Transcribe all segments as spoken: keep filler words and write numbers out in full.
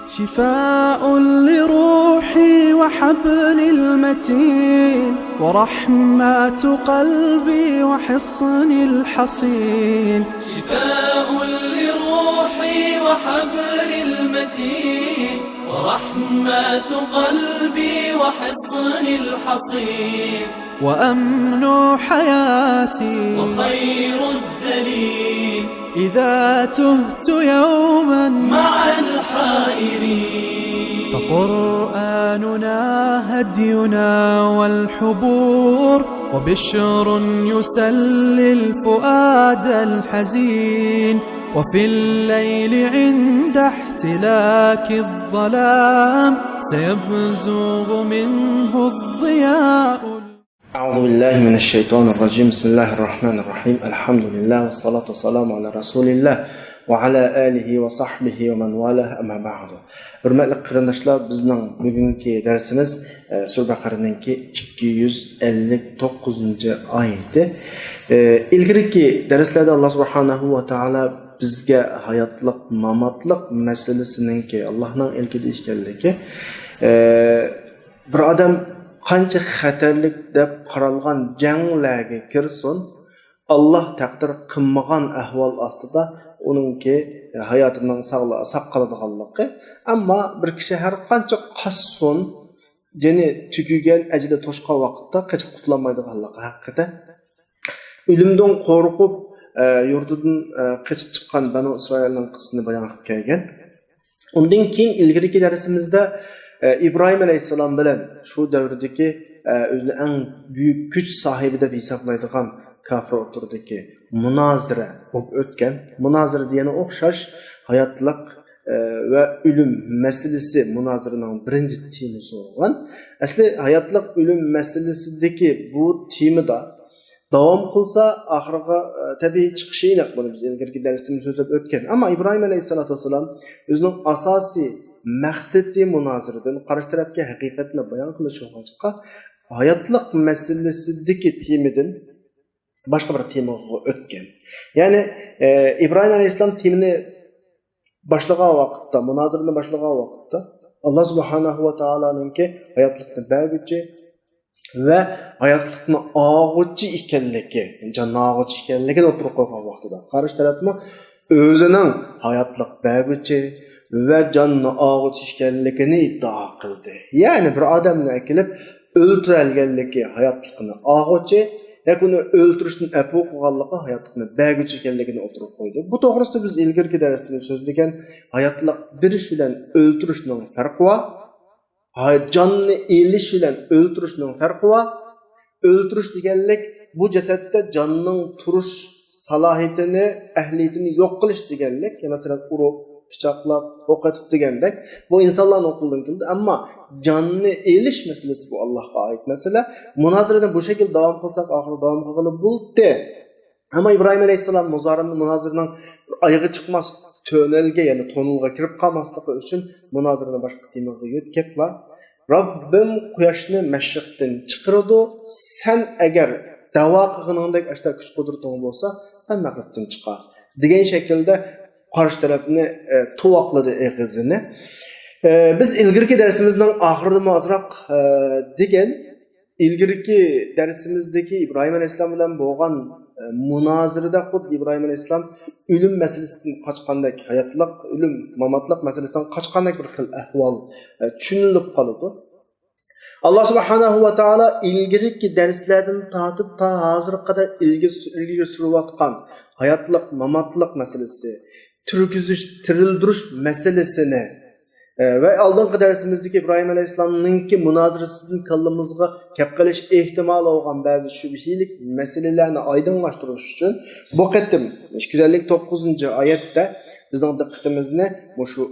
شفاء لروحي وحبل المتين، ورحمة قلبي وحصن الحصين. شفاء لروحي وحبل المتين، ورحمة قلبي وحصن الحصين. وأمن حياتي وخير الدليل، إذا تهت يوما مع الحائرين. فقرآننا هدينا والحبور، وبشر يسلي الفؤاد الحزين. وفي الليل عند احتلاك الظلام، سيبزغ منه الضياء. أعوذ بالله من الشيطان الرجيم. بسم الله الرحمن الرحيم. الحمد لله والصلاة والسلام على رسول الله وعلى آله وصحبه ومن والاه، أما بعد. ھۆرمەتلىك قېرىنداشلار، بىزنىڭ بۈگۈنكى دەرسىمىز، ئە، سۈرە بەقەرىنىڭكى ئىككى يۈز ئەللىك توققۇزىنچى ئايىتى. ئە، ئىلگىرىكى دەرسلەردە ئاللا سۇبھانەھۇ ۋە تائالا بىزگە ھاياتلىق، ماماتلىق مەسىلىسىنىڭكى ئاللانىڭ ئىلكىدە ئىكەنلىكى، ئە، بىر ئادەم قانچە خەتەرلىك دەپ قارالغان جەڭلەرگە كىرسۇن، ئاللا تەقدىر قىلمىغان ئەھۋال ئاستىدا ئۇنىڭكى ھاياتىنىڭ ساقلا-، ساق قالىدىغانلىقى. ئەمما بىر كىشى ھەر قانچە قاچسۇن، جېنى تۈگىگەن، ئەجىلى توشقان ۋاقىتتا قېچىپ قۇتۇلالمايدىغانلىقى ھەققىدە، ئۆلۈمدىن قورقۇپ، ئە، يۇرتىدىن، ئە، قېچىپ چىققان بەنۇ ئىسرائىلنىڭ قىسسىسىنى بايان قىلىپ كەلگەن. ئۇندىن كېيىن ئىلگىرىكى دەرسىمىزدە، ئە، ئىبراھىم ئەلەيھىسسالام بىلەن شۇ دەۋردىكى، ئە، ئۆزىنى ئەڭ بۈيۈك كۈچ ساھىبى دەپ ھېسابلايدىغان كاپىر ئوتتۇرىدىكى مۇنازىرە بولۇپ ئۆتكەن. مۇنازىرە دېگەنگە ئوخشاش ھاياتلىق، ئە، ۋە ئۆلۈم مەسىلىسى مۇنازىرىنىڭ بىرىنچى تېمىسى بولغان. ئەسلى ھاياتلىق ئۆلۈم مەسىلىسىدىكى بۇ تېمىدا داۋام قىلسا، ئاخىرىغا، ئە، تەبىئىي چىقىشى ئېنىق، بۇنى بىز ئىلگىرىكى دەرسىمىزدە سۆزلەپ ئۆتكەن. ئەمما ئىبراھىم ئەلەيھىسسالاتۇ ۋەسسالام ئۆزىنىڭ ئاساسىي مەقسىتى مۇنازىرىدىن قارشى تەرەپكە ھەقىقەتنى بايان قىلىش بولغاچقا، ھاياتلىق مەسىلىسىدىكى تېمىدىن باشقا بىر تېمىغا ئۆتكەن. يەنى، ئە، ئىبراھىم ئەلەيھىسسالام تېمىنى باشلىغان ۋاقىتتا، مۇنازىرىنى باشلىغان ۋاقىتتا، ئاللا سۇبھانەھۇ ۋە تائالانىڭكى ھاياتلىقنى بەرگۈچى ۋە ھاياتلىقنى ئالغۇچى ئىكەنلىكى، جاننى ئالغۇچى ئىكەنلىكىنى ئوتتۇرىغا قويغان ۋاقتىدا، قارشى تەرەپمۇ ئۆزىنىڭ ھاياتلىق بەرگۈچى ۋە جاننى ئالغۇچى ئىكەنلىكىنى ئىددىئا قىلدى. يەنى بىر ئادەمنى ئەكېلىپ ئۆلتۈرەلىگەنلىكى ھاياتلىقنى ئالغۇچى، ياكى ئۇنى ئۆلتۈرۈشتىن ئەپۇ قىلغانلىقى ھاياتلىقنى بەرگۈچى ئىكەنلىكىنى ئوتتۇرىغا قويدى. بۇ توغرىسىدا بىز ئىلگىرىكى دەرستىمىز سۆزلىگەن، ھاياتلىق بېرىش بىلەن ئۆلتۈرۈشنىڭ پەرقى بار. ھاي-، جاننى ئېلىش بىلەن ئۆلتۈرۈشنىڭ پەرقى بار. ئۆلتۈرۈش دېگەنلىك بۇ جەسەتتە جاننىڭ تۇرۇش سالاھىيىتىنى، ئەھلىيىتىنى يوق قىلىش دېگەنلىك، مەسىلەن، ئۇرۇپ، پىچاقلاپ، ئوق ئېتىپ دېگەندەك، بۇ ئىنسانلارنىڭ قولىدىن كېلىدۇ. ئەمما جاننى ئېلىش مەسىلىسى بۇ ئاللاھقا ئائىت مەسىلە. مۇنازىرىنى بۇ شەكىلدە داۋام قىلساق، ئاخىرى داۋام قىلغىلى بولدى. ئەمما ئىبراھىم ئەلەيھىسسالام مۇزارىنى، مۇنازىرىنىڭ ئايىغى چىقماس تۈنەلگە، يەنى توننېلغا كىرىپ قالماسلىقى ئۈچۈن مۇنازىرىنى باشقا تېمىغا يۆتكەپلا، رەببىم قۇياشنى مەشرىقتىن چىقىرىدۇ، سەن ئەگەر دەۋا قىلغىنىڭدەك ئاشتا كۈچ قۇدرىتىڭ بولسا، سەن مەغرىبتىن چىقار، دېگەن شەكىلدە قارشى تەرەپنى، ئە، تۇۋاقلىدى ئېغىزىنى. ئە، بىز ئىلگىرىكى دەرسىمىزنىڭ ئاخىرىدىمۇ ئازراق، ئە، دېگەن، ئىلگىرىكى دەرسىمىزدىكى ئىبراھىم ئەلەيھىسسالام بىلەن بولغان، ئە، مۇنازىرىدە خۇددى ئىبراھىم ئەلەيھىسسالام ئۆلۈم مەسىلىسىدىن قاچقاندەك، ھاياتلىق، ئۆلۈم، ماماتلىق مەسىلىسىدىن قاچقاندەك بىر خىل ئەھۋال، ئە، چۈشىنىلىپ قالىدۇ. ئاللا سۇبھانەھۇ ۋە تائالا ئىلگىرىكى دەرسلەردىن تارتىپ تا ھازىرغا قەدەر ئىلگىرى، ئىلگىرى سۈرۈۋاتقان ھاياتلىق، ماماتلىق مەسىلىسى، تۈرگۈزۈش، تىرىلدۈرۈش مەسىلىسىنى، ئە، ۋە ئالدىنقى دەرسىمىزدىكى ئىبراھىم ئەلەيھىسسالامنىڭكى مۇنازىرىسىدىن كاللىمىزغا كەپ قېلىش ئېھتىمالى بولغان بەزى شۈبھىلىك مەسىلىلەرنى ئايدىڭلاشتۇرۇش ئۈچۈن بۇ قېتىم ئىككى يۈز ئەللىك توققۇزىنچى ئايەتتە بىزنىڭ دىققىتىمىزنى مۇشۇ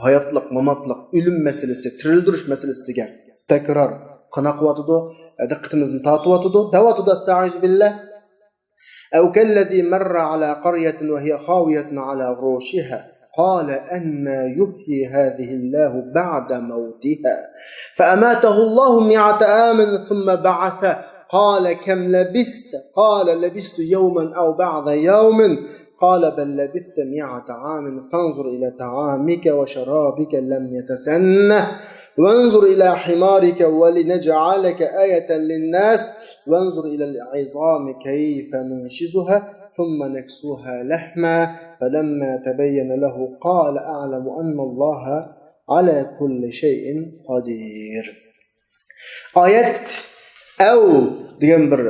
ھاياتلىق، ماماتلىق، ئۆلۈم مەسىلىسى، تىرىلدۈرۈش مەسىلىسىگە تەكرار قانا قىلىۋاتىدۇ، دىققىتىمىزنى تارتىۋاتىدۇ. دەۋاتىدۇ، ئەستەئىزۇ بىللا. أو كالذي مر على قرية وهي خاوية على عروشها قال أنى يحيي هذه الله بعد موتها فأماته الله مائة عام ثم بعثه قال كم لبثت قال لبثت يوما أو بعض يوم قال بل لبثت مائة عام فانظر إلى طعامك وشرابك لم يتسنه وانظر إلى حمارك ولنجعلك آية للناس وانظر إلى العظام كيف ننشزها ثم نكسوها لحما فلما تبين له قال أعلم أن الله على كل شيء قدير. ئايەت ئەۋ دېگەن بىر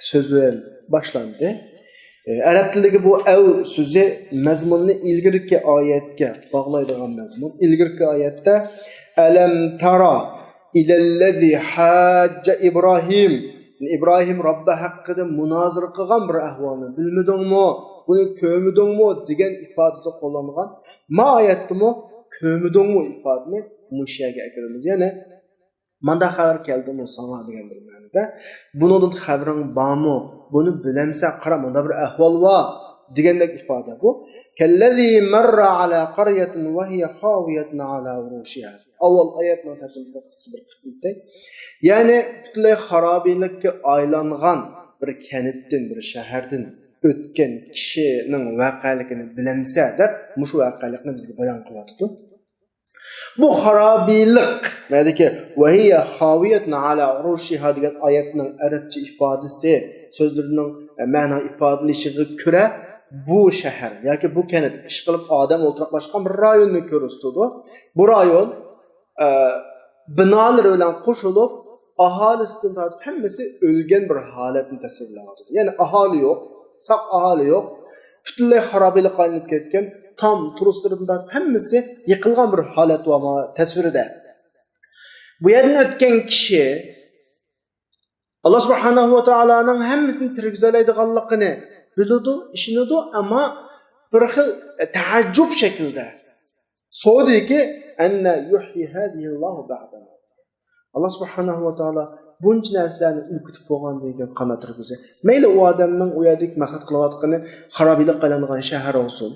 سۆز بىلەن باشلاندى. ئەرەب تىلىدىكى بۇ ئەۋ سۆزى مەزمۇننى ئىلگىرىكى ئايەتكە باغلايدىغان مەزمۇن. ئىلگىرىكى ئايەتتە ئەلەم تارا ئىلەللەزى ھاججە ئىبراھىم، ئىبراھىم رەببى ھەققىدە مۇنازىرە قىلغان بىر ئەھۋالنى بىلمىدىڭمۇ، بۇنى كۆرمىدىڭمۇ دېگەن ئىپادىسى قوللانغان. ما ئايەتتىمۇ كۆرمىدىڭمۇ ئىپادىنى مۇشۇ يەرگە ئەكىرىمىز. يەنى ماندا خەۋەر كەلدىمۇ ساڭا دېگەن بىر مەنىدە. بۇنىڭدىن خەۋىرىڭ بارمۇ؟ بۇنى بىلەمسەن؟ قارا، ماندا بىر ئەھۋال بار دېگەندەك ئىپادە بۇ. كەللەزى مەررە ئەلا قەريەتىن ۋە ھىيە خاۋىيەتۇن ئەلا ئۇرۇشىھا. ئاۋۋال ئايەتنىڭ تەرجىمىسىنى قىسقىچە بىر قىلىپ ئۆتەي. يەنى پۈتۈنلەي خارابىلىككە ئايلانغان بىر كەنتتىن، بىر شەھەردىن ئۆتكەن كىشىنىڭ ۋەقەلىكىنى بىلەمسە دەپ مۇشۇ ۋەقەلىكنى بىزگە بايان قىلىۋاتىدۇ. بۇ خارابىلىق، مەدىكى ۋەھىيە خاۋىيەتۇن ئەلا ئۇرۇشىھا دېگەن ئايەتنىڭ ئەرەبچە ئىپادىسى، سۆزلىرىنىڭ مەنا ئىپادىلىشىگە كۆرە، بۇ شەھەر ياكى بۇ كەنت ئىشقىلىپ ئادەم ئولتۇراقلاشقان بىر رايوننى كۆرسىتىدۇ. بۇ رايون، ئە، بىنالىرى بىلەن قوشۇلۇپ، ئاھالىسىدىن تارتىپ ھەممىسى ئۆلگەن بىر ھالەتنى تەسۋىرلەۋاتىدۇ. يەنى ئاھالى يوق، ساق ئاھالى يوق، پۈتۈنلەي خارابىلىققا ئايلىنىپ كەتكەن، تام تۇرۇسلىرىدىن تارتىپ ھەممىسى يىقىلغان بىر ھالەت بار ما تەسۋىرىدە. بۇ يەردىن ئۆتكەن كىشى ئاللا سۇبھانەھۇ ۋە تائالانىڭ ھەممىسىنى تىرگۈزەلەيدىغانلىقىنى بىلىدۇ، ئىشىنىدۇ، ئەمما بىر خىل تەئەججۈپ شەكلىدە سورىدىكى، ئەننە يۇھيى ھازىھىللاھۇ بەئدە مەۋتىھا. ئاللا سۇبھانەھۇ ۋە تائالا بۇنچە نەرسىلەرنى ئۆگىتىپ بولغاندىن كېيىن قانداق تىرگۈزە؟ مەيلى ئۇ ئادەمنىڭ ئۇ يەردىكى مەقسەت قىلىۋاتقىنى خارابىلىققا ئايلانغان شەھەر بولسۇن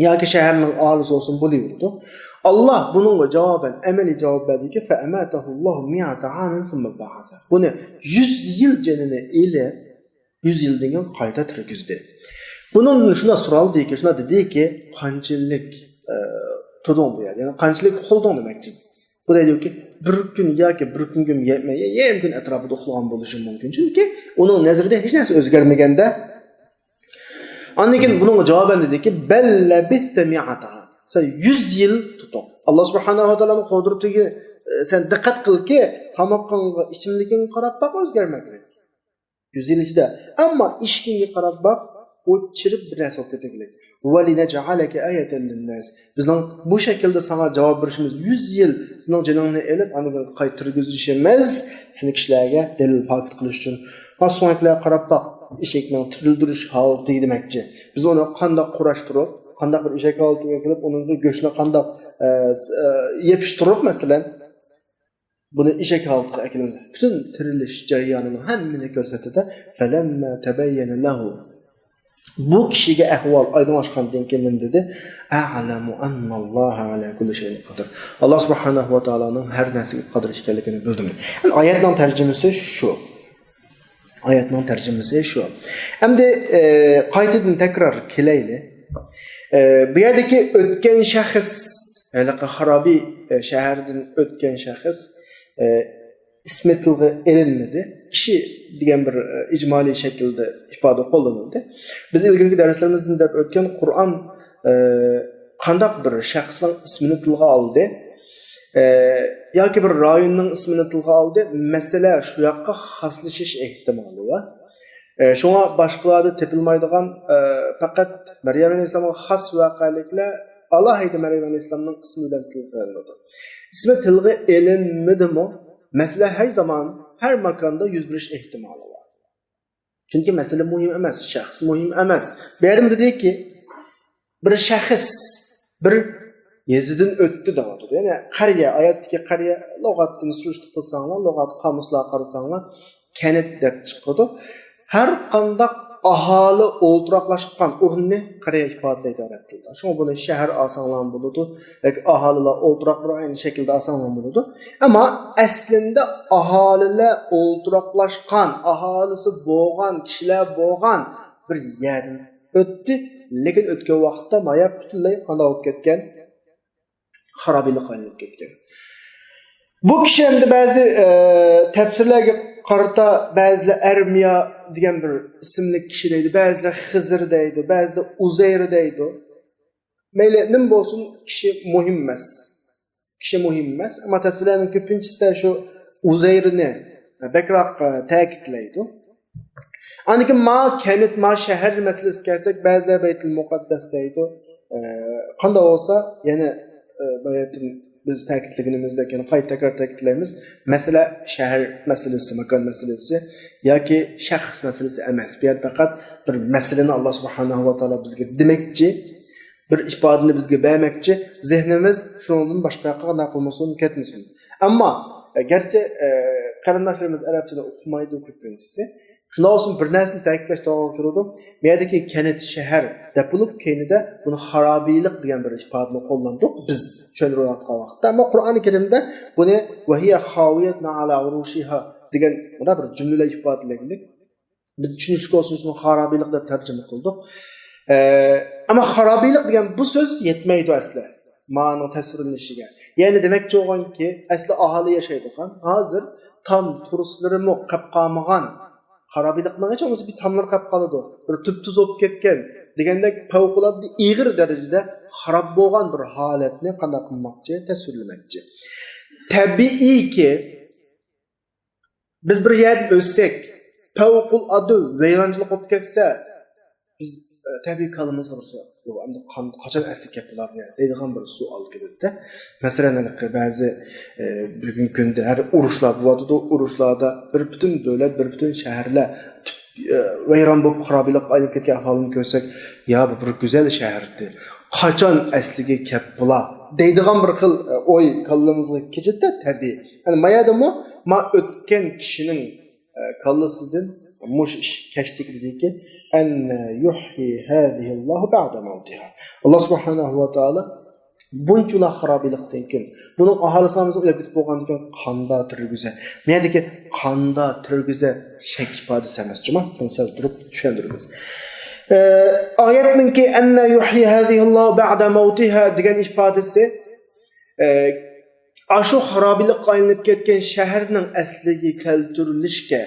ياكى شەھەرنىڭ ئاھالىسى بولسۇن، بولۇۋېرىدۇ. ئاللا بۇنىڭغا جاۋابەن ئەمەلىي جاۋاب بەردىكى، فەئەماتەھۇللاھۇ مىئەتە ئامىن سۇممە بەئەسە. بۇنى يۈز يىل جېنىنى ئېلىپ، يۈز يىلدىن كېيىن قايتا تىرگۈزدى. بۇنىڭدىن شۇنداق سورالدىكى، شۇنداق دېدىكى، قانچىلىك، ئە، تۇردۇڭ بۇ يەردە؟ يەنى قانچىلىك ئۇخلىدىڭ دېمەكچى. بۇ دەيدۇكى، بىر كۈن ياكى بىر كۈنگىمۇ يەتمەي، يېرىم كۈن ئەتراپىدا ئۇخلىغان بولۇشى مۇمكىن. چۈنكى ئۇنىڭ نەزىرىدە ھېچ نەرسە ئۆزگەرمىگەندە. ئاندىن كېيىن بۇنىڭغا جاۋابەن دېدىكى، بەل لەبىستە مىئەتە ئام. سەن يۈز يىل تۇتۇڭ. ئاللا سۇبھانەھۇ ۋە تائالانىڭ قۇدرىتىگە، ئە، سەن دىققەت قىلغىن، تامىقىڭغا، ئىچىملىكىڭگە قاراپ باق، ئۆزگەرمەكلىك. يۈز يىل ئىچىدە. ئەمما ئىشىكىڭگە قاراپ باق، ئۇ چىرىپ بىر نەرسە بولۇپ كېتىدىغىلىك. ۋەلىنەجئەلەكە ئايەتەن لىنناس. بىزنىڭ بۇ شەكىلدە ساڭا جاۋاب بېرىشىمىز، يۈز يىل سېنىڭ جېنىڭنى ئېلىپ، ئاندىن كېيىن قايتۇرغۇزۇشىمىز سېنى كىشىلەرگە دەلىل پاكىت قىلىش ئۈچۈن. ھا، سۆڭەكلەرگە قاراپ باق، ئېشەكنىڭ تىرىلدۈرۈش ھالىتىگە دېمەكچى. بىز ئۇنى قانداق قۇراشتۇرۇپ، قانداق بىر ئېشەك ھالىتىگە كېلىپ، ئۇنىڭ گۆشىنى قانداق، ئە، س-، ئە، يېپىشتۇرۇپ، مەسىلەن، بۇنى ئېشەك ھالىتىگە ئەكېلىمىز. پۈتۈن تىرىلىش جەريانىنىڭ ھەممىنى كۆرسەتتى-دە، فەلەممە تەبەييەنە لەھۇ. بۇ كىشىگە ئەھۋال ئايدىڭلاشقاندىن كېيىن نېمە دېدى؟ ئەئلەمۇ ئەننەللاھە ئەلا كۇللى شەيئىن قادىر. ئاللا سۇبھانەھۇ ۋە تائالانىڭ ھەر نەرسىگە قادىر ئىكەنلىكىنى بىلدىم. ئايەتنىڭ تەرجىمىسى شۇ. ئايەتنىڭ تەرجىمىسى شۇ. ئەمدى، ئە، قايتىدىن تەكرار كېلەيلى. ئە، بۇ يەردىكى ئۆتكەن شەخس، ھېلىقى خارابى، ئە، شەھەردىن ئۆتكەن شەخس، ئە، ئىسمى تىلغا ئېلىنمىدى. كىشى دېگەن بىر، ئە، ئىجمالىي شەكىلدە ئىپادە قوللىنىلدى. بىز ئىلگىرىكى دەرسلىرىمىزدىن دەپ ئۆتكەن، قۇرئان، ئە، قانداق بىر شەخسنىڭ ئىسمىنى تىلغا ئالدى؟ ئە، ياكى بىر رايوننىڭ ئىسمىنى تىلغا ئالدى، مەسىلە شۇ ياققا خاسلىشىش ئېھتىمالى بار. ئە، شۇڭا باشقىلاردا تېپىلمايدىغان، ئە، پەقەت مەريەم ئەلەيھىسسالامغا خاس ۋەقەلىكلەر ئالاھىدە مەريەم ئەلەيھىسسالامنىڭ ئىسمى بىلەن تىلغا ئېلىنىدۇ. ئىسمى تىلغا ئېلىنمىدىمۇ، مەسىلە ھەر زامان، ھەر ماكاندا يۈز بېرىش ئېھتىمالى بار. چۈنكى مەسىلە مۇھىم ئەمەس، شەخس مۇھىم ئەمەس. بۇ يەردىمۇ دېدىكى، بىر شەخس بىر يېزىدىن ئۆتتى دەۋاتىدۇ. يەنى قەريە، ئايەتتىكى قەريە لۇغەتتىن سۈرۈشتە قىلساڭلار، لۇغەت قامۇسلارغا قارىساڭلار، كەنت دەپ چىقىدۇ. ھەر قانداق ئاھالە ئولتۇراقلاشقان ئورۇننى قەريە ئىپادىلەيدۇ ئەرەب تىلىدا. شۇڭا بۇنى شەھەر ئالساڭلارمۇ بولىدۇ ياكى ئاھالىلەر ئولتۇراق رايونى شەكلىدە ئالساڭلارمۇ بولىدۇ. ئەمما ئەسلىندە ئاھالىلەر ئولتۇراقلاشقان، ئاھالىسى بولغان، كىشىلەر بولغان بىر يەردىن ئۆتتى. لېكىن ئۆتكەن ۋاقىتتا مايا پۈتۈنلەي قانداق بولۇپ كەتكەن؟ خارابىلىققا ئايلىنىپ كەتكەن. بۇ كىشى ئەمدى بەزى، ئە، تەپسىرلەرگە قارىتا بەزىلەر ئەرمىيا دېگەن بىر ئىسىملىك كىشى دەيدۇ، بەزىلەر خىزىر دەيدۇ، بەزىلەر ئۇزەير دەيدۇ. مەيلى، نېمە بولسۇن، كىشى مۇھىم ئەمەس. كىشى مۇھىم ئەمەس. ئەمما تەپسىرلەرنىڭ كۆپىنچىسىدە شۇ ئۇزەيرنى بەكرەك، ئە، تەكىتلەيدۇ. ئاندىن كېيىن ما كەنت، ما شەھەر مەسىلىسىگە كەلسەك، بەزىلەر بەيتۇل مۇقەددەس دەيدۇ. ئە، قانداق بولسا، يەنە، ئە، باياتىن بىز تەكىتلىگىنىمىزدەك، يەنە قايتا تەكرار تەكىتلەيمىز. مەسىلە شەھەر مەسىلىسى، ماكان مەسىلىسى ياكى شەخس مەسىلىسى ئەمەس. بۇ يەردە پەقەت بىر مەسىلىنى ئاللا سۇبھانەھۇ ۋە تائالا بىزگە دېمەكچى، بىر ئىپادىنى بىزگە بەرمەكچى، زېھنىمىز شۇنىڭدىن باشقا ياققا قانداق قىلمىسۇن، كەتمىسۇن. ئەمما، ئە، گەرچە، ئە، قېرىنداشلىرىمىز ئەرەبچىنى ئۇقمايدۇ كۆپىنچىسى، شۇنداق بولسىمۇ بىر نەرسىنى تەكىتلەش توغرا كېلىدۇ. بۇ يەردىكى كەنت، شەھەر دەپ بولۇپ، كەينىدە بۇنى خارابىلىق دېگەن بىر ئىپادىنى قوللاندۇق بىز چۈشەندۈرۈۋاتقان ۋاقىتتا. ئەمما قۇرئانى كەرىمدە بۇنى ۋەھىيە خاۋىيەتۇن ئالا ئۇرۇشىھا دېگەن مۇنداق بىر جۈملىلەر ئىپادىلەنگەن. بىز چۈشىنىشلىك بولسۇن ئۈچۈن خارابىلىق دەپ تەرجىمە قىلدۇق. ئە، ئەمما خارابىلىق دېگەن بۇ سۆز يەتمەيدۇ ئەسلى مانىنىڭ تەسۋىرلىنىشىگە. يەنى دېمەكچى بولغانكى، ئەسلى ئاھالە ياشايدىغان، ھازىر تام تۇرۇسلىرىمۇ قاپ قالمىغان، خارابىلىقنىڭ ھېچ بولمىسا بىر تاملىرى قاپ قالىدۇ، بىر تۈپتۈز بولۇپ كەتكەن دېگەندەك پەۋقۇلئاددە ئېغىر دەرىجىدە خاراب بولغان بىر ھالەتنى قانداق قىلماقچى، تەسۋىرلىمەكچى. تەبىئىيكى، بىز بىر يەردىن ئۆتسەك، پەۋقۇلئاددە ۋەيرانچىلىق بولۇپ كەتسە، بىز، ئە، تەبىئىي كاللىمىزغا بىر سوئال، «ياق، ئەمدى قان-، قاچان ئەسلىگە كېلىپ بولار؟» دەيدىغان بىر سوئال كېلىدىدە. مەسىلەن، ھېلىقى بەزى، ئە، بۈگۈنكى كۈندە ھەر ئۇرۇشلار بولۇۋاتىدۇ، ئۇرۇشلاردا بىر پۈتۈن دۆلەت، بىر پۈتۈن شەھەرلەر تۈپ-، ئە، ۋەيران بولۇپ، خارابىلىققا ئايلىنىپ كەتكەن ئەھۋالنى كۆرسەك، «يا، بۇ بىر گۈزەل شەھەر ئىدى. قاچان ئەسلىگە كەپ بولا؟» دەيدىغان بىر خىل، ئە، ئوي كاللىمىزغا كېچىدىدە تەبىئىي. يەنى ما يەردىمۇ ما ئۆتكەن كىشىنىڭ، ئە، كاللىسىدىن مۇشۇ ئىش كەچتى دېدىكى، «ئەننە يۇھيى ھازىھىللاھۇ بەئدە مەۋتىھا.» ئاللا سۇبھانەھۇ ۋە تائالا بۇنچىلا خارابىلىقتىن كېيىن، بۇنىڭ ئاھالىسى ھەممىسى ئۆلۈپ كېتىپ بولغاندىن كېيىن قاندا تىرگۈزە؟ بۇ يەردىكى قاندا تىرگۈزە شەك ئىپادىسى ئەمەس جۇما. بۇنى سەل تۇرۇپ چۈشەندۈرىمىز. ئە، ئايەتنىڭكى «ئەننە يۇھيى ھازىھىللاھۇ بەئدە مەۋتىھا» دېگەن ئىپادىسى، ئە، ئاشۇ خارابىلىققا ئايلىنىپ كەتكەن شەھەرنىڭ ئەسلىگە كەلتۈرۈلۈشكە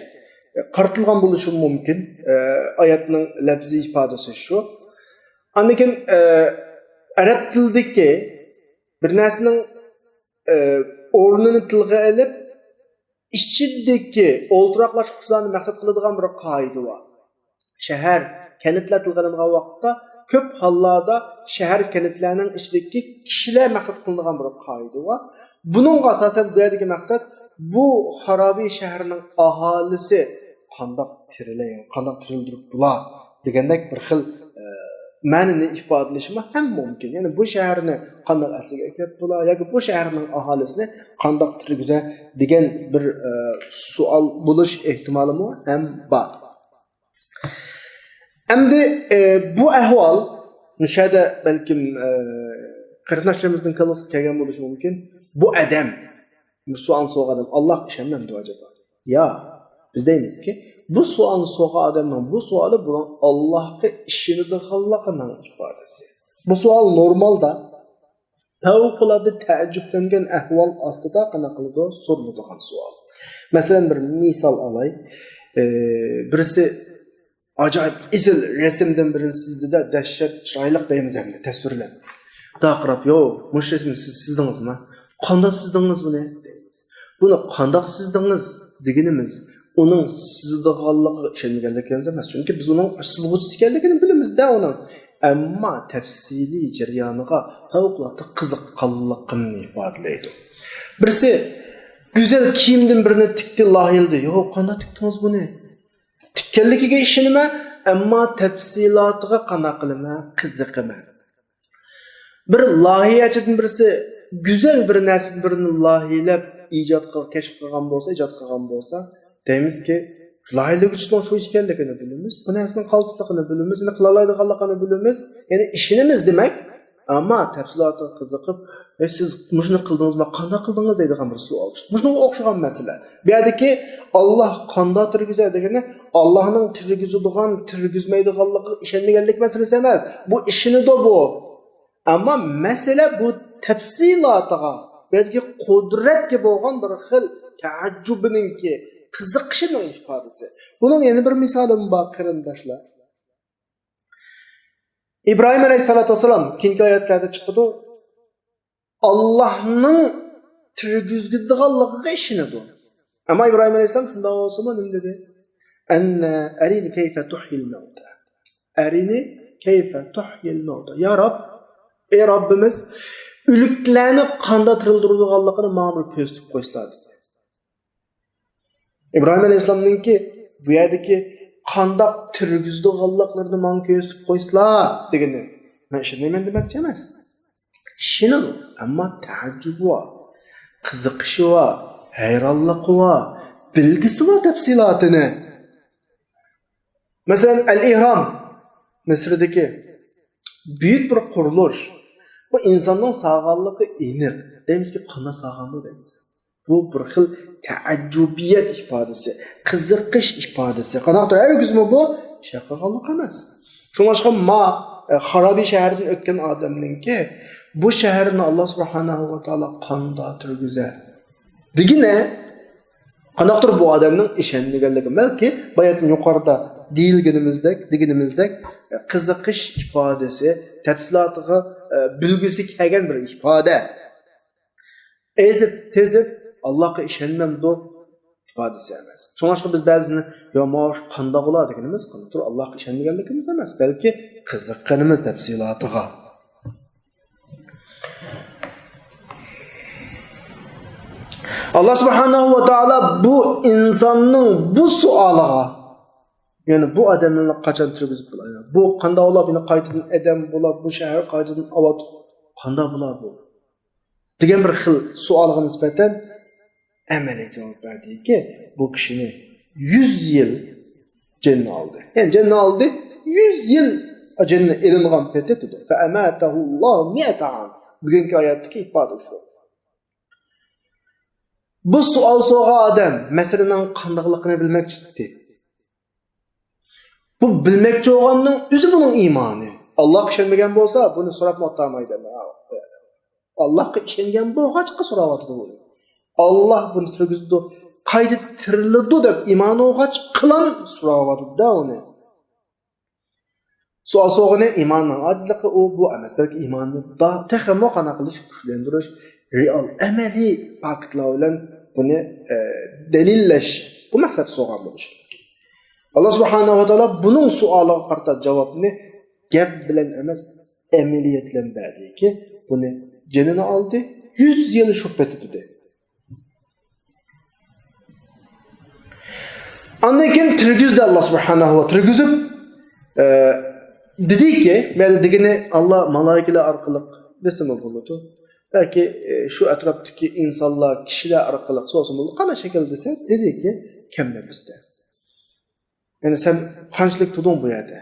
قارىتىلغان بولۇشى مۇمكىن. ئە، ئايەتنىڭ لەپزىي ئىپادىسى شۇ. ئاندىن كېيىن، ئە، ئەرەب تىلىدىكى بىر نەرسىنىڭ، ئە، ئورنىنى تىلغا ئېلىپ، ئىچىدىكى ئولتۇراقلاشقۇچىلارنى مەقسەت قىلىدىغان بىر قائىدە بار. شەھەر، كەنتلەر تىلغا ئېلىنغان ۋاقىتتا كۆپ ھاللاردا شەھەر، كەنتلەرنىڭ ئىچىدىكى كىشىلەر مەقسەت قىلىنىدىغان بىر قائىدە بار. بۇنىڭغا ئاساسەن بۇ يەردىكى مەقسەت، بۇ خارابە شەھەرنىڭ ئاھالىسى قانداق تىرىلەي-، قانداق تىرىلدۈرۈپ بولا دېگەندەك بىر خىل، ئە، مەنىنى ئىپادىلىشىمۇ ھەم مۇمكىن. يەنى بۇ شەھەرنى قانداق ئەسلىگە ئەكىلىپ بولا ياكى بۇ شەھەرنىڭ ئاھالىسىنى قانداق تىرگۈزە دېگەن بىر، ئە، سوئال بولۇش ئېھتىمالىمۇ ھەم بار. ئەمدى، ئە، بۇ ئەھۋال مۇشۇ يەردە بەلكىم، ئە، قېرىنداشلىرىمىزنىڭ كاللىسىغا كەلگەن بولۇشى مۇمكىن. بۇ ئادەم، بۇ سوئالنى سورىغان ئادەم ئاللاھقا ئىشەنمەمدۇ ئەجەبا؟ يا، بىز دەيمىزكى، بۇ سوئالنى سورىغان ئادەمنىڭ بۇ سوئالى بۇنىڭ ئاللاھقا ئىشىنىدىغانلىقىنىڭ ئىپادىسى. بۇ سوئال نورمالدا پەۋقۇلئاددە تەئەججۈپلەنگەن ئەھۋال ئاستىدا قانداق قىلىدۇ سورىلىدىغان سوئال. مەسىلەن، بىر مىسال ئالاي. ئى، بىرسى ئاجايىپ ئېسىل رەسىمدىن بىرنى سىزدى-دە، دەھشەت چىرايلىق دەيمىز ئەمدى تەسۋىرلەپ. دا قاراپ، يو، مۇشۇ رەسىمنى سىز سىزدىڭىزمۇ؟ قانداق سىزدىڭىز بۇنى؟ دەيمىز. بۇنى قانداق سىزدىڭىز دېگىنىمىز، ئۇنىڭ سىزىدىغانلىقىغا ئىشەنمىگەنلىكىمىز ئەمەس. چۈنكى بىز ئۇنىڭ سىزغۇچىسى ئىكەنلىكىنى بىلىمىز-دە ئۇنىڭ. ئەمما تەپسىلىي جەريانىغا پەۋقۇلئاددە قىزىققانلىقىمنى ئىپادىلەيدۇ. بىرسى گۈزەل كىيىمدىن بىرنى تىكتى، لايىھىلىدى. يو، قانداق تىكتىڭىز بۇنى؟ تىككەنلىكىگە ئىشىنىمەن، ئەمما تەپسىلاتىغا قانداق قىلىمەن؟ قىزىقىمەن. بىر لايىھەچىدىن بىرسى گۈزەل بىر نەرسىدىن بىرنى لايىھەلەپ، ئىجاد قىل-، كەشىپ قىلغان بولسا، ئىجاد قىلغان بولسا، دەيمىزكى، لايىھەلىگۈچىسىنىڭ شۇ ئىكەنلىكىنى بىلىمىز، بۇ نەرسىنىڭ قالتىسلىقىنى بىلىمىز، يەنى قىلالايدىغانلىقىنى بىلىمىز، يەنى ئىشىنىمىز دېمەك، ئەمما تەپسىلاتىغا قىزىقىپ، «ئەي، سىز مۇشۇنى قىلدىڭىزمۇ، قانداق قىلدىڭىز؟» دەيدىغان بىر سوئال چىقتى. مۇشۇنىڭغا ئوخشىغان مەسىلە. بۇ يەردىكى «ئاللاھ قانداق تىرگۈزە» دېگىنى، ئاللاھنىڭ تىرگۈزىدىغان، تىرگۈزمەيدىغانلىقىغا ئىشەنمىگەنلىك مەسىلىسى ئەمەس. بۇ ئىشىنىدۇ بۇ. ئەمما مەسىلە بۇ تەپسىلاتىغا، بۇ يەردىكى قۇدرەتكە بولغان بىر خىل تەئەججۈبىنىڭكى، قىزىقىشىنىڭ ئىپادىسى. بۇنىڭ يەنە بىر مىسالىمۇ بار، قېرىنداشلار. ئىبراھىم ئەلەيھىسسالاتۇ ۋەسسالام كېيىنكى ئايەتلەردە چىقىدۇ. ئاللاھنىڭ تىرگۈزىدىغانلىقىغا ئىشىنىدۇ. ئەمما ئىبراھىم ئەلەيھىسسالام شۇنداق بولسىمۇ نېمە دېدى؟ «ئەننە ئەرىنى كەيفە تۇھيىل مەۋتە.» «ئەرىنى كەيفە تۇھيىل مەۋتە.» يا رەب، ئەي رەببىمىز، ئۆلۈكلەرنى قانداق تىرىلدۈرىدىغانلىقىنى ماڭا بىر كۆرسىتىپ قويسىلا، دېدى. ئىبراھىم ئەلەيھىسسالامنىڭكى بۇ يەردىكى «قانداق تىرگۈزىدىغانلىقلىرىنى ماڭا كۆرسىتىپ قويسىلا» دېگىنى، مەن ئىشەنمەيمەن دېمەكچى ئەمەس. ئىشىنىدۇ، ئەمما تەئەججۈبى بار، قىزىقىشى بار، ھەيرانلىقى بار، بىلگۈسى بار تەپسىلاتىنى. مەسىلەن، ئەل ئېھرام مىسىردىكى بۈيۈك بىر قۇرۇلۇش. بۇ ئىنساننىڭ سالغانلىقى ئېنىق. دەيمىزكى، قانداق سالغاندۇ دەيمىز. بۇ بىر خىل تەئەججۇبىيەت ئىپادىسى، قىزىقىش ئىپادىسى. قانداقتۇر ھەرگىزمۇ بۇ شەق قىلغانلىق ئەمەس. شۇڭلاشقا ما، ئە، خارابىي شەھىرىدىن ئۆتكەن ئادەمنىڭكى بۇ شەھەرنى ئاللا سۇبھانەھۇ ۋە تائالا قانداق تىرگۈزەر دېگىنى، قانداقتۇر بۇ ئادەمنىڭ ئىشەنمىگەنلىكى، بەلكى باياتىن يۇقىرىدا دېيىلگىنىمىزدەك، دېگىنىمىزدەك، قىزىقىش ئىپادىسى، تەپسىلاتىغا، ئە، بىلگۈسى كەلگەن بىر ئىپادە. ئېزىپ، تېزىپ، ئاللاغا ئىشەنمەمدۇ ئىپادىسى ئەمەس. شۇڭلاشقا بىز بەزىدە، يا، ماۋۇ قانداق بولا دېگىنىمىز، قانداقتۇر ئاللاغا ئىشەنمىگەنلىكىمىز ئەمەس، بەلكى قىزىققىنىمىز تەپسىلاتىغا. ئاللا سۇبھانەھۇ ۋە تائالا بۇ ئىنساننىڭ بۇ سوئالىغا، يەنى بۇ ئادەمنى قاچان تىرگۈزۈپ بولايدۇ؟ بۇ قانداق بولا، يەنە قايتىدىن ئادەم بولا، بۇ شەھەر قايتىدىن ئاۋات، قانداق بولا بۇ؟ دېگەن بىر خىل سوئالغا نىسبەتەن ئەمەلىي جاۋاب بەردىكى، بۇ كىشىنى يۈز يىل جېنىنى ئالدى. يەنى جېنىنى ئالدى، يۈز يىل جېنىنى ئېلىنغان پېتى دېدى. فَأَمَاتَهُ اللَّهُ مِائَةَ عَامٍ. بۈگۈنكى ئايەتتىكى ئىپادە شۇ. بۇ سوئال سورىغان ئادەم مەسىلىنىڭ قانداقلىقىنى بىلمەكچى ئىدى. بۇ بىلمەكچى بولغاننىڭ ئۆزى بۇنىڭ ئىمانى. ئاللاغا ئىشەنمىگەن بولسا، بۇنى سوراپمۇ ئاتالمايدۇ. ئاللاغا ئىشەنگەن بولغاچقا سوراۋاتىدۇ بۇنى. ئاللا بۇنى تىرگۈزىدۇ، قايتا تىرىلىدۇ دەپ ئىمانى بولغاچقىلا سوراۋاتىدۇ-دە ئۇنى. سوئال سورىغىنى ئىماننىڭ ئاجىزلىقى ئۇ، بۇ ئەمەس، بەلكى ئىماننى دا-، تېخىمۇ قانداق قىلىش، كۈچلەندۈرۈش، رېئال، ئەمەلىي پاكىتلار بىلەن بۇنى، ئە، دەلىللەش، بۇ مەقسەتتە سورىغان بولۇشى مۇمكىن. ئاللا سۇبھانەھۇ ۋە تائالا بۇنىڭ سوئالىغا قارىتا جاۋابنى گەپ بىلەن ئەمەس، ئەمەلىيەت بىلەن بەردىكى، بۇنى جېنىنى ئالدى، يۈز يىل شۇ پېتى تۇردى. ئاندىن كېيىن تىرگۈزدى ئاللا سۇبھانەھۇ ۋە تىرگۈزۈپ، ئە، دېدىكى، يەنى دېگىنى ئاللا مالايىكىلەر ئارقىلىق دېسىمۇ بولىدۇ. بەلكى، ئە، شۇ ئەتراپتىكى ئىنسانلار، كىشىلەر ئارقىلىق سورىسىمۇ بولىدۇ. قانداق شەكىلدە دېسە، دېدىكى، كەمدە بىزدە. يەنى سەن قانچىلىك تۇردۇڭ بۇ يەردە؟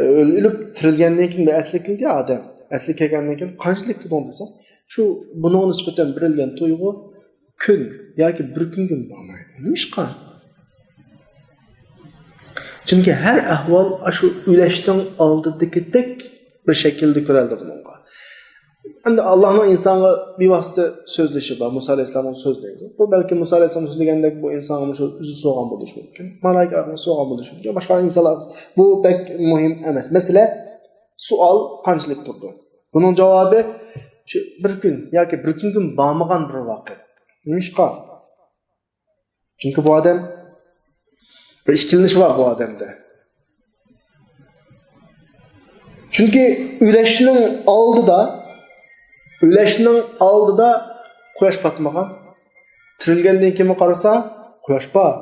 ئۆلۈپ تىرىلگەندىن كېيىن بىر ئەسلىگە كېلىدۇ ئادەم. ئەسلىگە كەلگەندىن كېيىن قانچىلىك تۇردۇڭ دېسە، شۇ بۇنىڭغا نىسبەتەن بېرىلگەن تۇيغۇ كۈن ياكى بىر كۈنگىمۇ بارمايدۇ. نېمىشقا؟ چۈنكى ھەر ئەھۋال ئاشۇ ئۆلەشنىڭ ئالدىدىكىدەك بىر شەكىلدە كۆرۈلدى بۇنىڭغا. ئەمدى ئاللانىڭ ئىنسانغا بىۋاسىتە سۆزلىشى بار، مۇسا ئەلەيھىسسالام سۆزلەيدۇ. بۇ بەلكى مۇسا ئەلەيھىسسالام سۆزلىگەندەك بۇ ئىنسانغا مۇشۇ ئۆزى سورىغان بولۇشى مۇمكىن. مالائىكە ئارقىلىق سورىغان بولۇشى مۇمكىن. باشقا ئىنسانلار، بۇ بەك مۇھىم ئەمەس. مەسىلە، سوئال قانچىلىك تۇردى؟ بۇنىڭ جاۋابى شۇ بىر كۈن ياكى بىر كۈنگىمۇ بارمىغان بىر ۋاقىت. نېمىشقا؟ چۈنكى بۇ ئادەم بىر ئىككىلىنىش بار بۇ ئادەمدە. چۈنكى ئۆلەشنىڭ ئالدىدا، ئۆلەشنىڭ ئالدىدا قۇياش پاتمىغان. تىرىلگەندىن كېيىن قارىسا، قۇياش بار.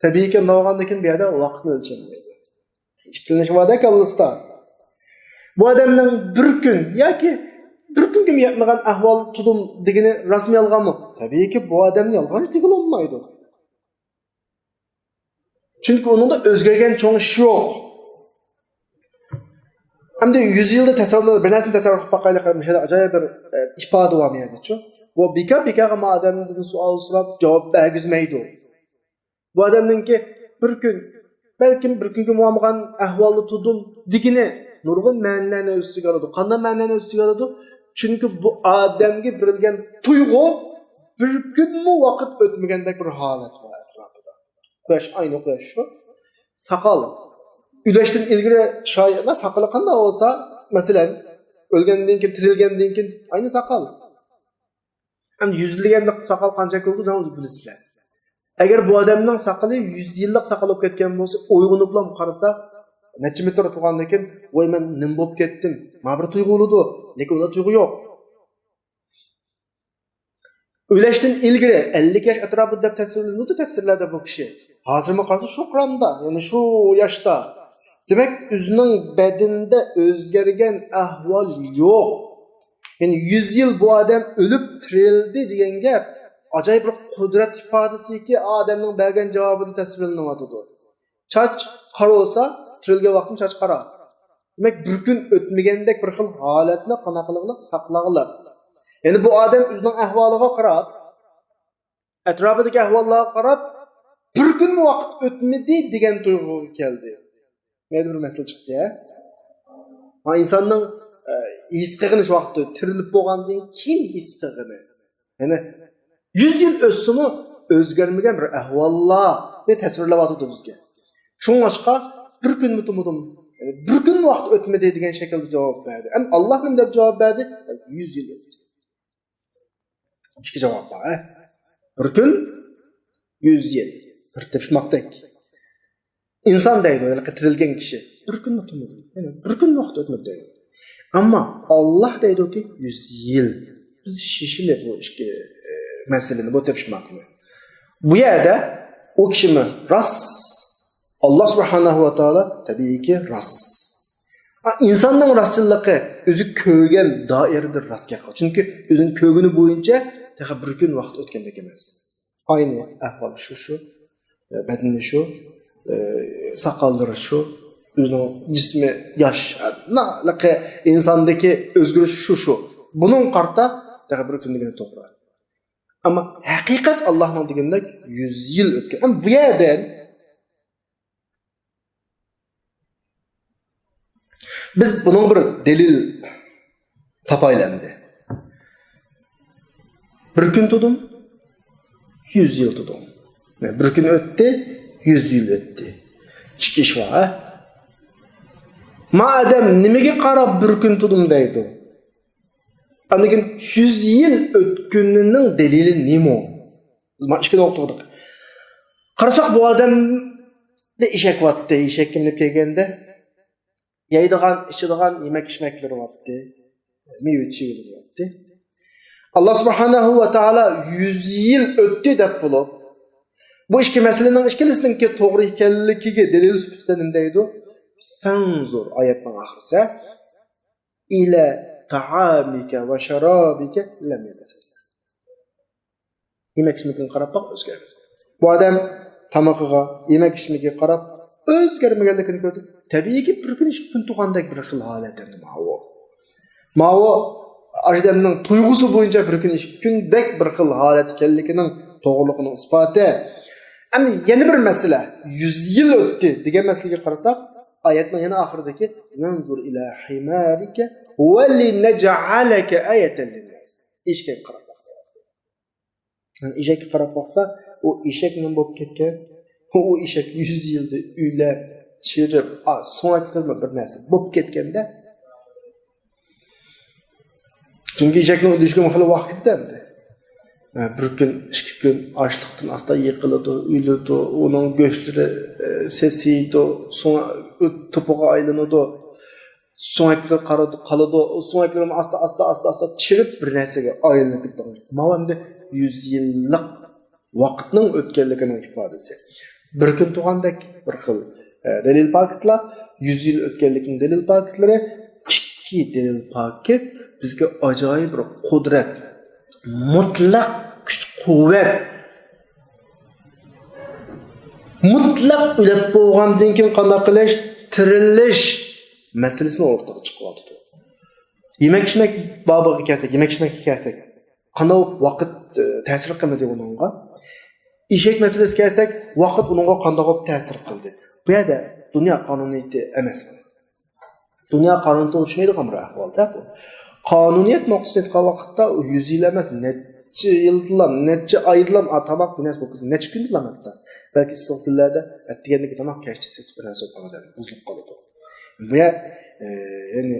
تەبىئىيكى، ماڭغاندىن كېيىن بۇ يەردە ۋاقىتنى ئۆلچەلمەيدۇ. ئىككىلىنىش بار-دە كاللىسىدا. بۇ ئادەمنىڭ بىر كۈن ياكى بىر كۈنگىمۇ يەتمىگەن ئەھۋال تۇردۇم دېگىنى راستمۇ يالغانمۇ؟ تەبىئىيكى، بۇ ئادەمنى يالغانچى دېگىلى بولمايدۇ. چۈنكى ئۇنىڭدا ئۆزگەرگەن چوڭ ئىش يوق. ئەمدى يۈز يىلدا تەسەۋۋۇر، بىر نەرسىنى تەسەۋۋۇر قىلىپ باقايلى، قېرىنداشلار. ئاجايىپ بىر، ئە، ئىپادە بار بۇ يەردىچۇ. بۇ بىكار-بىكارغا ما ئادەمدىن سوئال سوراپ جاۋاب بەرگۈزمەيدۇ. بۇ ئادەمنىڭكى بىر كۈن، بەلكىم بىر كۈنگە بولمىغان ئەھۋالدا تۇردۇم دېگىنى نۇرغۇن مەنىلەرنى ئۆز ئىچىگە ئالىدۇ. قانداق مەنىلەرنى ئۆز ئىچىگە ئالىدۇ؟ چۈنكى بۇ ئادەمگە بېرىلگەن تۇيغۇ بىر كۈنمۇ ۋاقىت ئۆتمىگەندەك بىر ھالەت بار ئەتراپىدا. قۇياش، ئاينى قۇياش شۇ. ساقال. ئۆلۈشتىن ئىلگىرى چىراي، ساقىلى قانداق بولسا، مەسىلەن، ئۆلگەندىن كېيىن، تىرىلگەندىن كېيىن، ئاينى ساقال. ئەمدى يۈز يىل دېگەندە ساقال قانچە بولىدۇ، ئۇنى بىلىسىلەر. ئەگەر بۇ ئادەمنىڭ ساقىلى يۈز يىللىق ساقال بولۇپ كەتكەن بولسا، ئويغىنىپلا قارىسا، نەچچە مېتىر تۇرغاندىن كېيىن، ۋاي، مەن نېمە بولۇپ كەتتىم؟ مانا بىر تۇيغۇ بولىدۇ، لېكىن ئۇندا تۇيغۇ يوق. ئۆلۈشتىن ئىلگىرى ئەللىك ياش ئەتراپىدا دەپ تەپسىرلىنىدۇ تەپسىرلەردە بۇ كىشى. ھازىرمۇ قارىسا شۇ قۇرامدا، يەنى شۇ ياشتا. دېمەك، ئۆزىنىڭ بەدىنىدە ئۆزگەرگەن ئەھۋال يوق. يەنى يۈز يىل بۇ ئادەم ئۆلۈپ تىرىلدى دېگەن گەپ ئاجايىپ بىر قۇدرەت ئىپادىسىكى ئادەمنىڭ بەرگەن جاۋابىدا تەپسىرلىنىۋاتىدۇ. چاچ قارا بولسا، تىرىلگەن ۋاقتىدا چاچ قارا. دېمەك، بىر كۈن ئۆتمىگەندەك بىر خىل ھالەتنى قانداق قىلغىلىق؟ ساقلىغىلىق. يەنى بۇ ئادەم ئۆزىنىڭ ئەھۋالىغا قاراپ، ئەتراپىدىكى ئەھۋاللارغا قاراپ، بىر كۈنمۇ ۋاقىت ئۆتمىدى دېگەن تۇيغۇغا كەلدى. مەيدە بىر مەسىلە چىقتى، ھە؟ ھا، ئىنساننىڭ، ئە، ھېس قىلغىنى شۇ ۋاقىتتا تىرىلىپ بولغاندىن كېيىن ھېس قىلغىنى. يەنى يۈز يىل ئۆتسىمۇ ئۆزگەرمىگەن بىر ئەھۋاللارنى تەسۋىرلەۋاتىدۇ بىزگە. شۇڭلاشقا بىر كۈنمۇ تۇمىدىم، بىر كۈنمۇ ۋاقىت ئۆتمىدى دېگەن شەكىلدە جاۋاب بەردى. ئەمما ئاللاھ نېمە دەپ جاۋاب بەردى؟ يۈز يىل ئۆتتى. ئىككى جاۋاب بار، ھە؟ بىر كۈن، يۈز يىل. بىر تېپىشماقتەك. ئىنسان دەيدۇ، ھېلىقى تىرىلگەن كىشى. بىر كۈنمۇ تۇرمىدى. يەنى بىر كۈن ۋاقىت ئۆتمىدى دەيدۇ. ئەمما ئاللاھ دەيدۇكى، يۈز يىل. بىز شېشىلى بۇ ئىككى، ئە، مەسىلىنى، بۇ تېپىشماقنى. بۇ يەردە ئۇ كىشىمۇ راست، ئاللاھ سۇبھانەھۇ ۋە تائالا تەبىئىيكى راست. ئا، ئىنساننىڭ راستچىللىقى ئۆزى كۆرگەن دائىرىدە راست گەپ قىلىدۇ. چۈنكى ئۆزىنىڭ كۆرگىنى بويىچە تېخى بىر كۈن ۋاقىت ئۆتكەندەك ئەمەس. ئاينى ئەھۋال شۇ، شۇ. بەدىنى شۇ، ئە، ساقاللىرى شۇ، ئۆزىنىڭ جىسمى ياش، ھېلىقى ئىنساندىكى ئۆزگىرىش شۇ، شۇ. بۇنىڭغا قارىتا تېخى بىر كۈن دېگىنى توغرا. ئەمما ھەقىقەت ئاللاھنىڭ دېگىنىدەك يۈز يىل ئۆتكەن. ئەمما بۇ يەردىن بىز بۇنىڭ بىر دەلىل تاپايلى ئەمدى. بىر كۈن تۇردۇم، يۈز يىل تۇردۇم. بىر كۈن ئۆتتى، يۈز يىل ئۆتتى. ئىككى ئىش بار، ھە؟ ما ئادەم نېمىگە قاراپ بىر كۈن تۇردۇم دەيدۇ؟ ئاندىن كېيىن يۈز يىل ئۆتكىنىنىڭ دەلىلى نېمە؟ بىز مانا ئىككى نۇقتىغا دىققەت. قارىساق، بۇ ئادەمدە ئېشەك بارتتى، ئېشەككە مىنىپ كەلگەندە يەيدىغان، ئىچىدىغان يېمەك-ئىچمەكلىرى بارتتى، مېۋە-چېۋىلىرى بارتتى. ئاللاھ سۇبھانەھۇ ۋە تائالا يۈز يىل ئۆتتى دەپ بولۇپ، بۇ ئىككى مەسىلىنىڭ ئىككىلىسىنىڭكى توغرا ئىكەنلىكىگە دەلىل سۈپىتىدە نېمە دەيدۇ؟ فانظر، ئايەتنىڭ ئاخىرىسى. إلى طعامك وشرابك لم يتسنه. يېمەك-ئىچمىكىگە قاراپ باق، ئۆزگەرمىدى. بۇ ئادەم تامىقىغا، يېمەك-ئىچمىكىگە قاراپ ئۆزگەرمىگەنلىكىنى كۆردى. تەبىئىيكى، بىر كۈن ئىككى كۈن تۇرغاندەك بىر خىل ھالەت ئەمدى ماۋۇ. ماۋۇ ئادەمنىڭ تۇيغۇسى بويىچە بىر كۈن ئىككى كۈندەك بىر خىل ھالەت ئىكەنلىكىنىڭ توغرىلىقىنىڭ ئىسپاتى. ئەمدى يەنە بىر مەسىلە، يۈز يىل ئۆتتى دېگەن مەسىلىگە قارىساق، ئايەتنىڭ يەنە ئاخىرىدىكى، انظر إلى حمارك ولنجعلك آية للناس. ئېشەككە قاراپ باقتى. يەنى ئېشەككە قاراپ باقسا، ئۇ ئېشەك نېمە بولۇپ كەتكەن؟ ئۇ ئېشەك يۈز يىلدا ئۆلۈپ، چىرىپ، ئا، سۆڭەكلىرىمۇ بىر نەرسە بولۇپ كەتكەندە. چۈنكى ئېشەكنىڭ ئۆلۈشىگە خېلى ۋاقىت كېتىدۇ ئەمدى. ھە، بىر كۈن، ئىككى كۈن ئاچلىقتىن ئاستا يىقىلىدۇ، ئۆلىدۇ، ئۇنىڭ گۆشلىرى، ئە، سېسىيدۇ، سۆڭەك توپىغا ئايلىنىدۇ. سۆڭەكلىرى قالىدۇ، قالىدۇ. ئۇ سۆڭەكلىرىمۇ ئاستا، ئاستا، ئاستا، ئاستا چىرىپ بىر نەرسىگە ئايلىنىپ كېتىدۇ. ماۋۇ ئەمدى يۈز يىللىق ۋاقىتنىڭ ئۆتكەنلىكىنىڭ ئىپادىسى. بىر كۈن تۇرغاندەك بىر خىل، ئە، دەلىل پاكىتلار، يۈز يىل ئۆتكەنلىكنىڭ دەلىل پاكىتلىرى، ئىككى دەلىل پاكىت بىزگە ئاجايىپ بىر قۇدرەت، مۇتلەق كۈچ-قۇۋۋەت، مۇتلەق ئۆلۈپ بولغاندىن كېيىن قانداق قىلىش؟ تىرىلىش. مەسىلىسىنى ئوتتۇرىغا چىقىرىۋاتىدۇ. يېمەك-ئىچمەك بابىغا كەلسەك، يېمەك-ئىچمەككە كەلسەك، قانداق ۋاقىت، ئە، تەسىر قىلمىدى ئۇنىڭغا؟ ئېشەك مەسىلىسىگە كەلسەك، ۋاقىت ئۇنىڭغا قانداق بولۇپ تەسىر قىلدى؟ بۇ يەردە دۇنيا قانۇنىيىتى ئەمەس. دۇنيا قانۇنىيىتىغا چۈشمەيدىغان بىر ئەھۋالدا بۇ. قانۇنىيەت نۇقتىسىدىن ئېيتقان ۋاقىتتا، ئۇ يۈز يىل ئەمەس، نەچچە يىلدىلا، نەچچە ئايدىلا، ئا، تاماق بىر نەرسە بولۇپ كېتىدۇ، نەچچە كۈندىلا ھەتتا. بەلكى ئىسسىق كۈنلەردە ئەتىگەندىكى تاماق كەچتە سېسىپ بىر نەرسە بولۇپ قالىدۇ، بۇزۇلۇپ قالىدۇ. بۇ يەر، ئە، يەنى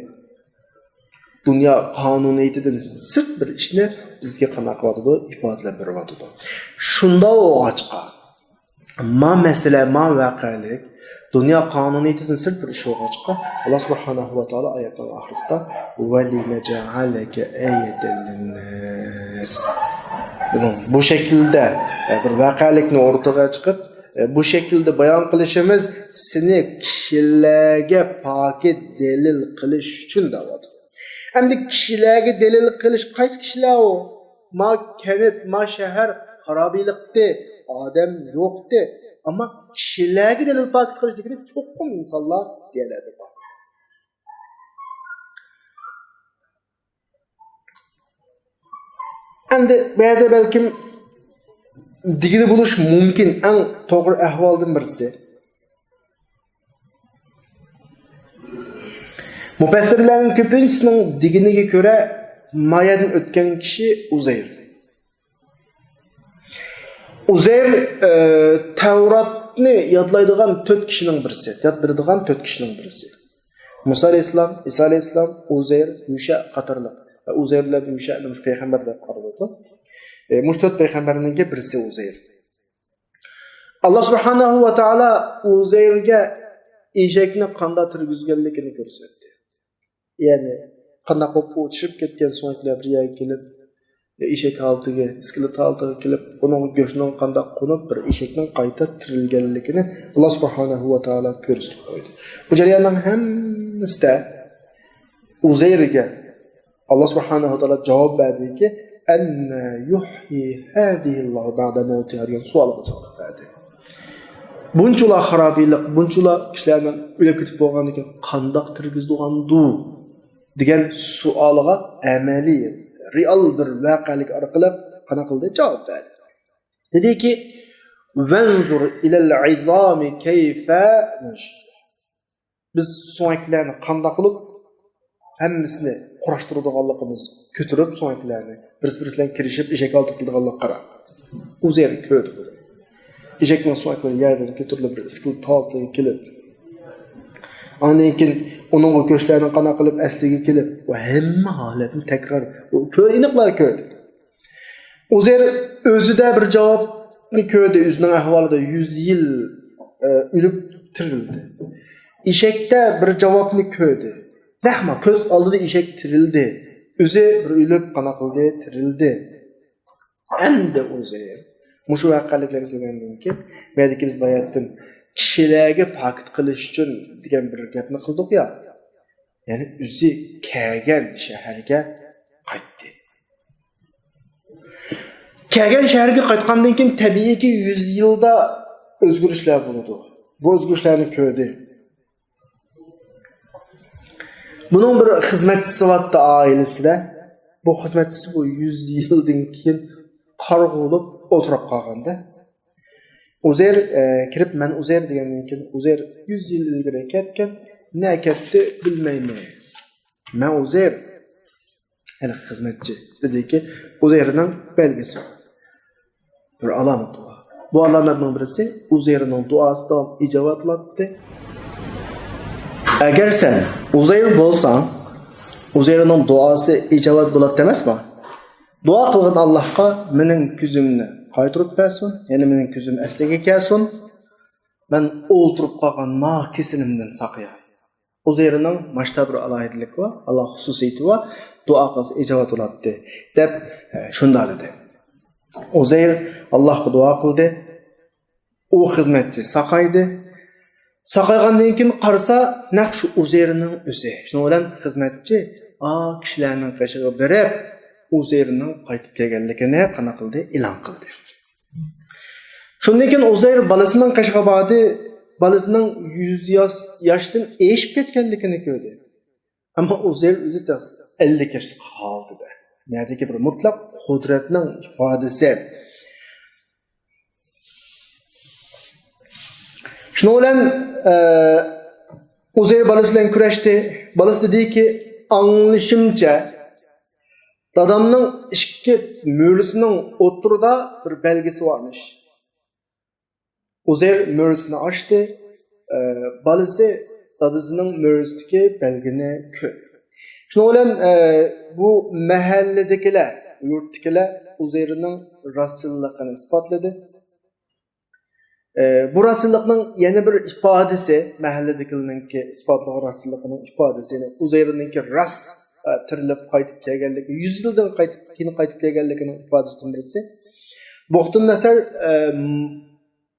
دۇنيا قانۇنىيىتىدىن سىرت بىر ئىشنى بىزگە قانداق قىلىۋاتىدۇ؟ ئىپادىلەپ بېرىۋاتىدۇ. شۇنداق بولغاچقا، ما مەسىلە، ما ۋەقەلىك دۇنيا قانۇنىيىتىدىن سىرت بىر ئىش بولغاچقا، ئاللا سۇبھانەھۇ ۋە تائالا ئايەتنىڭ ئاخىرىسىدا، «ولنجعلك آية للناس.» بۇ شەكىلدە، ئە، بىر ۋەقەلىكنى ئوتتۇرىغا چىقىپ، ئە، بۇ شەكىلدە بايان قىلىشىمىز سېنى كىشىلەرگە پاكىت دەلىل قىلىش ئۈچۈن دەۋاتىدۇ. ئەمدى كىشىلەرگە دەلىل قىلىش، قايسى كىشىلەر ئۇ؟ ما كەنت، ما شەھەر خارابىلىقتى، ئادەم يوقتى. ئەمما كىشىلەرگە دەلىل پاكىت قىلىش دېگىنى چوقۇم ئىنسانلار بىر يەرلەردە بار. ئەمدى بۇ يەردە بەلكىم دېگىلى بولۇش مۇمكىن، ئەڭ توغرا ئەھۋالدىن بىرسى. مۇپەسسىرلەرنىڭ كۆپىنچىسىنىڭ دېگىنىگە كۆرە، ما يەردىن ئۆتكەن كىشى ئۇزەير. ئۇزەير، ئە، تەۋراتنى يادلايدىغان تۆت كىشىنىڭ بىرسى، ياد بېرىدىغان تۆت كىشىنىڭ بىرسى. مۇسا ئەلەيھىسسالام، ئىسا ئەلەيھىسسالام، ئۇزەير، يۇشە قاتارلىق. ۋە ئۇزەير بىلەن يۇشەنى مۇشۇ پەيغەمبەر دەپ قارىلىدۇ. ئە، مۇشۇ تۆت پەيغەمبەرنىڭكى بىرسى ئۇزەير. ئاللا سۇبھانەھۇ ۋە تائالا ئۇزەيرگە ئېشەكنى قانداق تىرگۈزگەنلىكىنى كۆرسەتتى. يەنى قانداق بولۇپ ئۇ چۈشۈپ كەتكەن سۆڭەكلەر بىر يەرگە كېلىپ، ئېشەك ھالىتىگە، ئىسكىلىت ھالىتىگە كېلىپ، ئۇنىڭ گۆشىنىڭ قانداق قونۇپ، بىر ئېشەكنىڭ قايتا تىرىلگەنلىكىنى ئاللا سۇبھانەھۇ ۋە تائالا كۆرسىتىپ قويدى. بۇ جەرياننىڭ ھەممىسىدە ئۇزەيرگە ئاللا سۇبھانەھۇ ۋە تائالا جاۋاب بەردىكى، «ئەننە يۇھيى ھازىھىللاھۇ بەئدە مەۋتىھا» دېگەن سوئالغا جاۋاب بەردى. بۇنچىلا خارابىلىق، بۇنچىلا كىشىلەرنىڭ ئۆلۈپ كېتىپ بولغاندىن كېيىن قانداق تىرگۈزىدىغاندۇ دېگەن سوئالغا ئەمەلىي، رېئال بىر ۋەقەلىك ئارقىلىق قانداق قىلدى؟ جاۋاب بەردى. دېدىكى، «ۋەنزۇر ئىلەل ئىزامى كەيفە نۇشۇزۇھا.» بىز سۆڭەكلەرنى قانداق قىلىپ ھەممىسىنى قۇراشتۇرىدىغانلىقىمىز، كۆتۈرۈپ سۆڭەكلەرنى بىرسى-بىرسى بىلەن كىرىشىپ ئېشەك ھالىتىگە كېلىدىغانلىقىغا قارا. ئۇزەير كۆردى بۇنى. ئېشەكنىڭ سۆڭەكلىرى يەردىن كۆتۈرۈلۈپ بىر ئىسكىلىت ھالىتىگە كېلىپ، ئاندىن كېيىن ئۇنىڭغا گۆشلەرنىڭ قانداق قىلىپ ئەسلىگە كېلىپ، ۋە ھەممە ھالەتنى تەكرار، ئۇ كۆ-، ئېنىقلا كۆردى. ئۇزەير ئۆزىدە بىر جاۋابنى كۆردى، ئۆزىنىڭ ئەھۋالىدا يۈز يىل، ئە، ئۆلۈپ تىرىلدى. ئېشەكتە بىر جاۋابنى كۆردى. نەق ما كۆز ئالدىدا ئېشەك تىرىلدى. ئۆزى بىر ئۆلۈپ قانداق قىلدى؟ تىرىلدى. ئەمدى ئۇزەير مۇشۇ ۋەقەلىكلەرنى كۆرگەندىن كېيىن، بۇ يەردىكى بىز باياتتىن كىشىلەرگە پاكىت قىلىش ئۈچۈن دېگەن بىر گەپنى قىلدۇق يا. يەنى ئۆزى كەلگەن شەھەرگە قايتتى. كەلگەن شەھەرگە قايتقاندىن كېيىن تەبىئىيكى يۈز يىلدا ئۆزگىرىشلەر بولىدۇ. بۇ ئۆزگىرىشلەرنى كۆردى. بۇنىڭ بىر خىزمەتچىسى بارتتى ئائىلىسىدە. بۇ خىزمەتچىسى بۇ يۈز يىلدىن كېيىن قارىغۇ بولۇپ ئولتۇرۇپ قالغاندا، ئۇزەير، ئە، كىرىپ، «مەن ئۇزەير» دېگەندىن كېيىن، ئۇزەير يۈز يىل ئىلگىرى كەتكەن، نە كەتتى بىلمەيمەن. «مەن ئۇزەير.» ھېلىقى خىزمەتچى دېدىكى، ئۇزەيرنىڭ بەلگىسى بار. بىر ئالامىتى بار. بۇ ئالامەتنىڭ بىرسى، ئۇزەيرنىڭ دۇئاسى داۋام ئىجابەت بولاتتى. ئەگەر سەن ئۇزەير بولساڭ، ئۇزەيرنىڭ دۇئاسى ئىجابەت بولاتتى ئەمەسمۇ؟ دۇئا قىلغىن ئاللاھقا، مېنىڭ كۆزۈمنى قايتۇرۇپ بەرسۇن، يەنى مېنىڭ كۆزۈم ئەسلىگە كەلسۇن، مەن ئولتۇرۇپ قالغان ما كېسىلىمدىن ساقىياي. ئۇزەيرنىڭ ماشتا بىر ئالاھىدىلىكى بار، ئاللا خۇسۇسىيىتى بار، دۇئا قىلسا ئىجابەت بولاتتى، دەپ، ئە، شۇنداق دېدى. ئۇزەير ئاللاھقا دۇئا قىلدى. ئۇ خىزمەتچى ساقايدى. ساقايغاندىن كېيىن قارىسا، نەق شۇ ئۇزەيرنىڭ ئۆزى. شۇنىڭ بىلەن خىزمەتچى ئا كىشىلەرنىڭ قېشىغا بېرىپ، ئۇزەيرنىڭ قايتىپ كەلگەنلىكىنى قانداق قىلدى؟ ئېلان قىلدى. شۇندىن كېيىن ئۇزەير بالىسىنىڭ قېشىغا باردى. بالىسىنىڭ يۈز ياش-، ياشتىن ئېشىپ كەتكەنلىكىنى كۆردى. ئەمما ئۇزەير ئۆزى تېخى ئەللىك ياشتا قالدى دە. نەدىكى بىر مۇتلەق قۇدرەتنىڭ ئىپادىسى. شۇنىڭ بىلەن، ئە، ئۇزەير بالىسى بىلەن كۈرەشتى. بالىسى دېدىكى، ئاڭلىشىمچە، دادامنىڭ ئىككى مۈرىسىنىڭ ئوتتۇرىدا بىر بەلگىسى بارمىش. ئۇزەير مۈرىسىنى ئاچتى. ئە، بالىسى دادىسىنىڭ مۈرىسىدىكى بەلگىنى كۆردى. شۇنىڭ بىلەن، ئە، بۇ مەھەللىدىكىلەر، يۇرتتىكىلەر ئۇزەيرنىڭ راستچىللىقىنى ئىسپاتلىدى. ئە، بۇ راستچىللىقنىڭ يەنە بىر ئىپادىسى، مەھەللىدىكىلەرنىڭكى ئىسپاتلىغان راستچىللىقىنىڭ ئىپادىسى، يەنى ئۇزەيرنىڭكى راست، ئە، تىرىلىپ قايتىپ كەلگەنلىكى، يۈز يىلدىن قايتىپ، كېيىن قايتىپ كەلگەنلىكىنىڭ ئىپادىسىدىن بىرسى. بۇختۇننەسەر، ئە،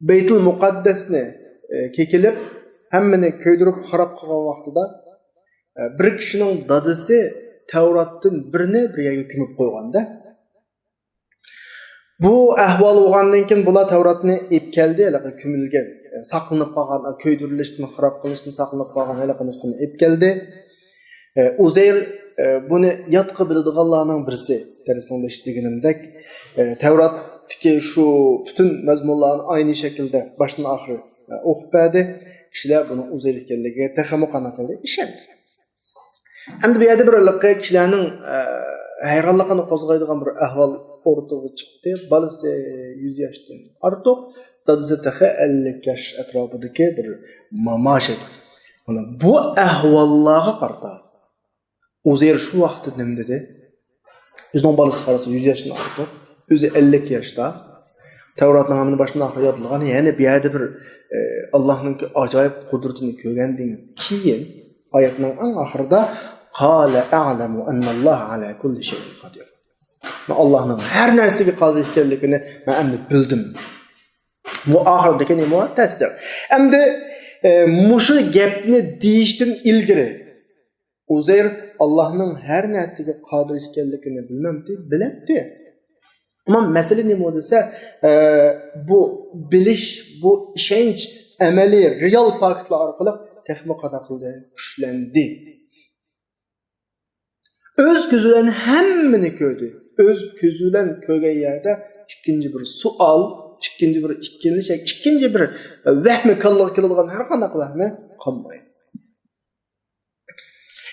بەيتۇل مۇقەددەسنى، ئە، كېكىلىپ، ھەممىنى كۆيدۈرۈپ خاراب قىلغان ۋاقتىدا، ئە، بىر كىشىنىڭ دادىسى تەۋراتتىن بىرنى بىر يەرگە كۆمۈپ قويغاندا. بۇ ئەھۋال بولغاندىن كېيىن بۇلار تەۋراتنى ئېلىپ كەلدى، ھېلىقى كۆمۈلگەن، ئە، ساقلىنىپ قالغان، ئە، كۆيدۈرۈلۈشتىن، خاراب قىلىشتىن ساقلىنىپ قالغان ھېلىقى نۇسخىنى ئېلىپ كەلدى. ئە، ئۇزەير، ئە، بۇنى ياتقا بىلىدىغانلارنىڭ بىرسى. دەرسنىڭ بېشىدا دېگىنىمدەك، ئە، تەۋراتتىكى شۇ پۈتۈن مەزمۇنلارنى ئاينى شەكىلدە باشتىن ئاخىر، ئە، ئوقۇپ بەردى. كىشىلەر بۇنىڭ ئۇزەير ئىكەنلىكىگە تېخىمۇ قانداق قىلدى؟ ئىشەندى. ئەمدى بۇ يەردە بىر ھېلىقى كىشىلەرنىڭ، ئە، ھەيرانلىقىنى قوزغايدىغان بىر ئەھۋال ئوتتۇرىغا چىقتى. بالىسى يۈز ياشتىن ئارتۇق، دادىسى تېخى ئەللىك ياش ئەتراپىدىكى بىر ماماش ئىدى. مانا بۇ ئەھۋاللارغا قارىتا ئۇزەير شۇ ۋاقىتتا نېمە دېدى؟ ئۆزىنىڭ بالىسى قارىسا يۈز ياشتىن ئارتۇق، ئۆزى ئەللىك ياشتا. تەۋراتنىڭ ھەممىنى باشتىن ئاخىر يادلىغان، يەنە بۇ يەردە بىر، ئە، ئاللاھنىڭكى ئاجايىپ قۇدرىتىنى كۆرگەندىن كېيىن، ئايەتنىڭ ئەڭ ئاخىرىدا، قال أعلم أن الله على كل شيء قدير. مەن ئاللاھنىڭ ھەر نەرسىگە قادىر ئىكەنلىكىنى مەن ئەمدى بىلدىم. بۇ ئاخىرىدىكى نېمە؟ تەستىق. ئەمدى، ئە، مۇشۇ گەپنى دېيىشتىن ئىلگىرى، ئۇزەير ئاللاھنىڭ ھەر نەرسىگە قادىر ئىكەنلىكىنى بىلمەمتى؟ بىلەتتى. ئەمما مەسىلە نېمە دېسە، ئە، بۇ بىلىش، بۇ ئىشەنچ ئەمەلىي، رېئال پاكىتلار ئارقىلىق تېخىمۇ قانداق قىلدى؟ كۈچلەندى. ئۆز كۆزى بىلەن ھەممىنى كۆردى. ئۆز كۆزى بىلەن كۆرگەن يەردە ئىككىنچى بىر سوئال، ئىككىنچى بىر ئىككىلىنىش، ئىككىنچى بىر ۋەھمى، كاللىغا كېلىدىغان ھەر قانداق ۋەھمى قالمايدۇ.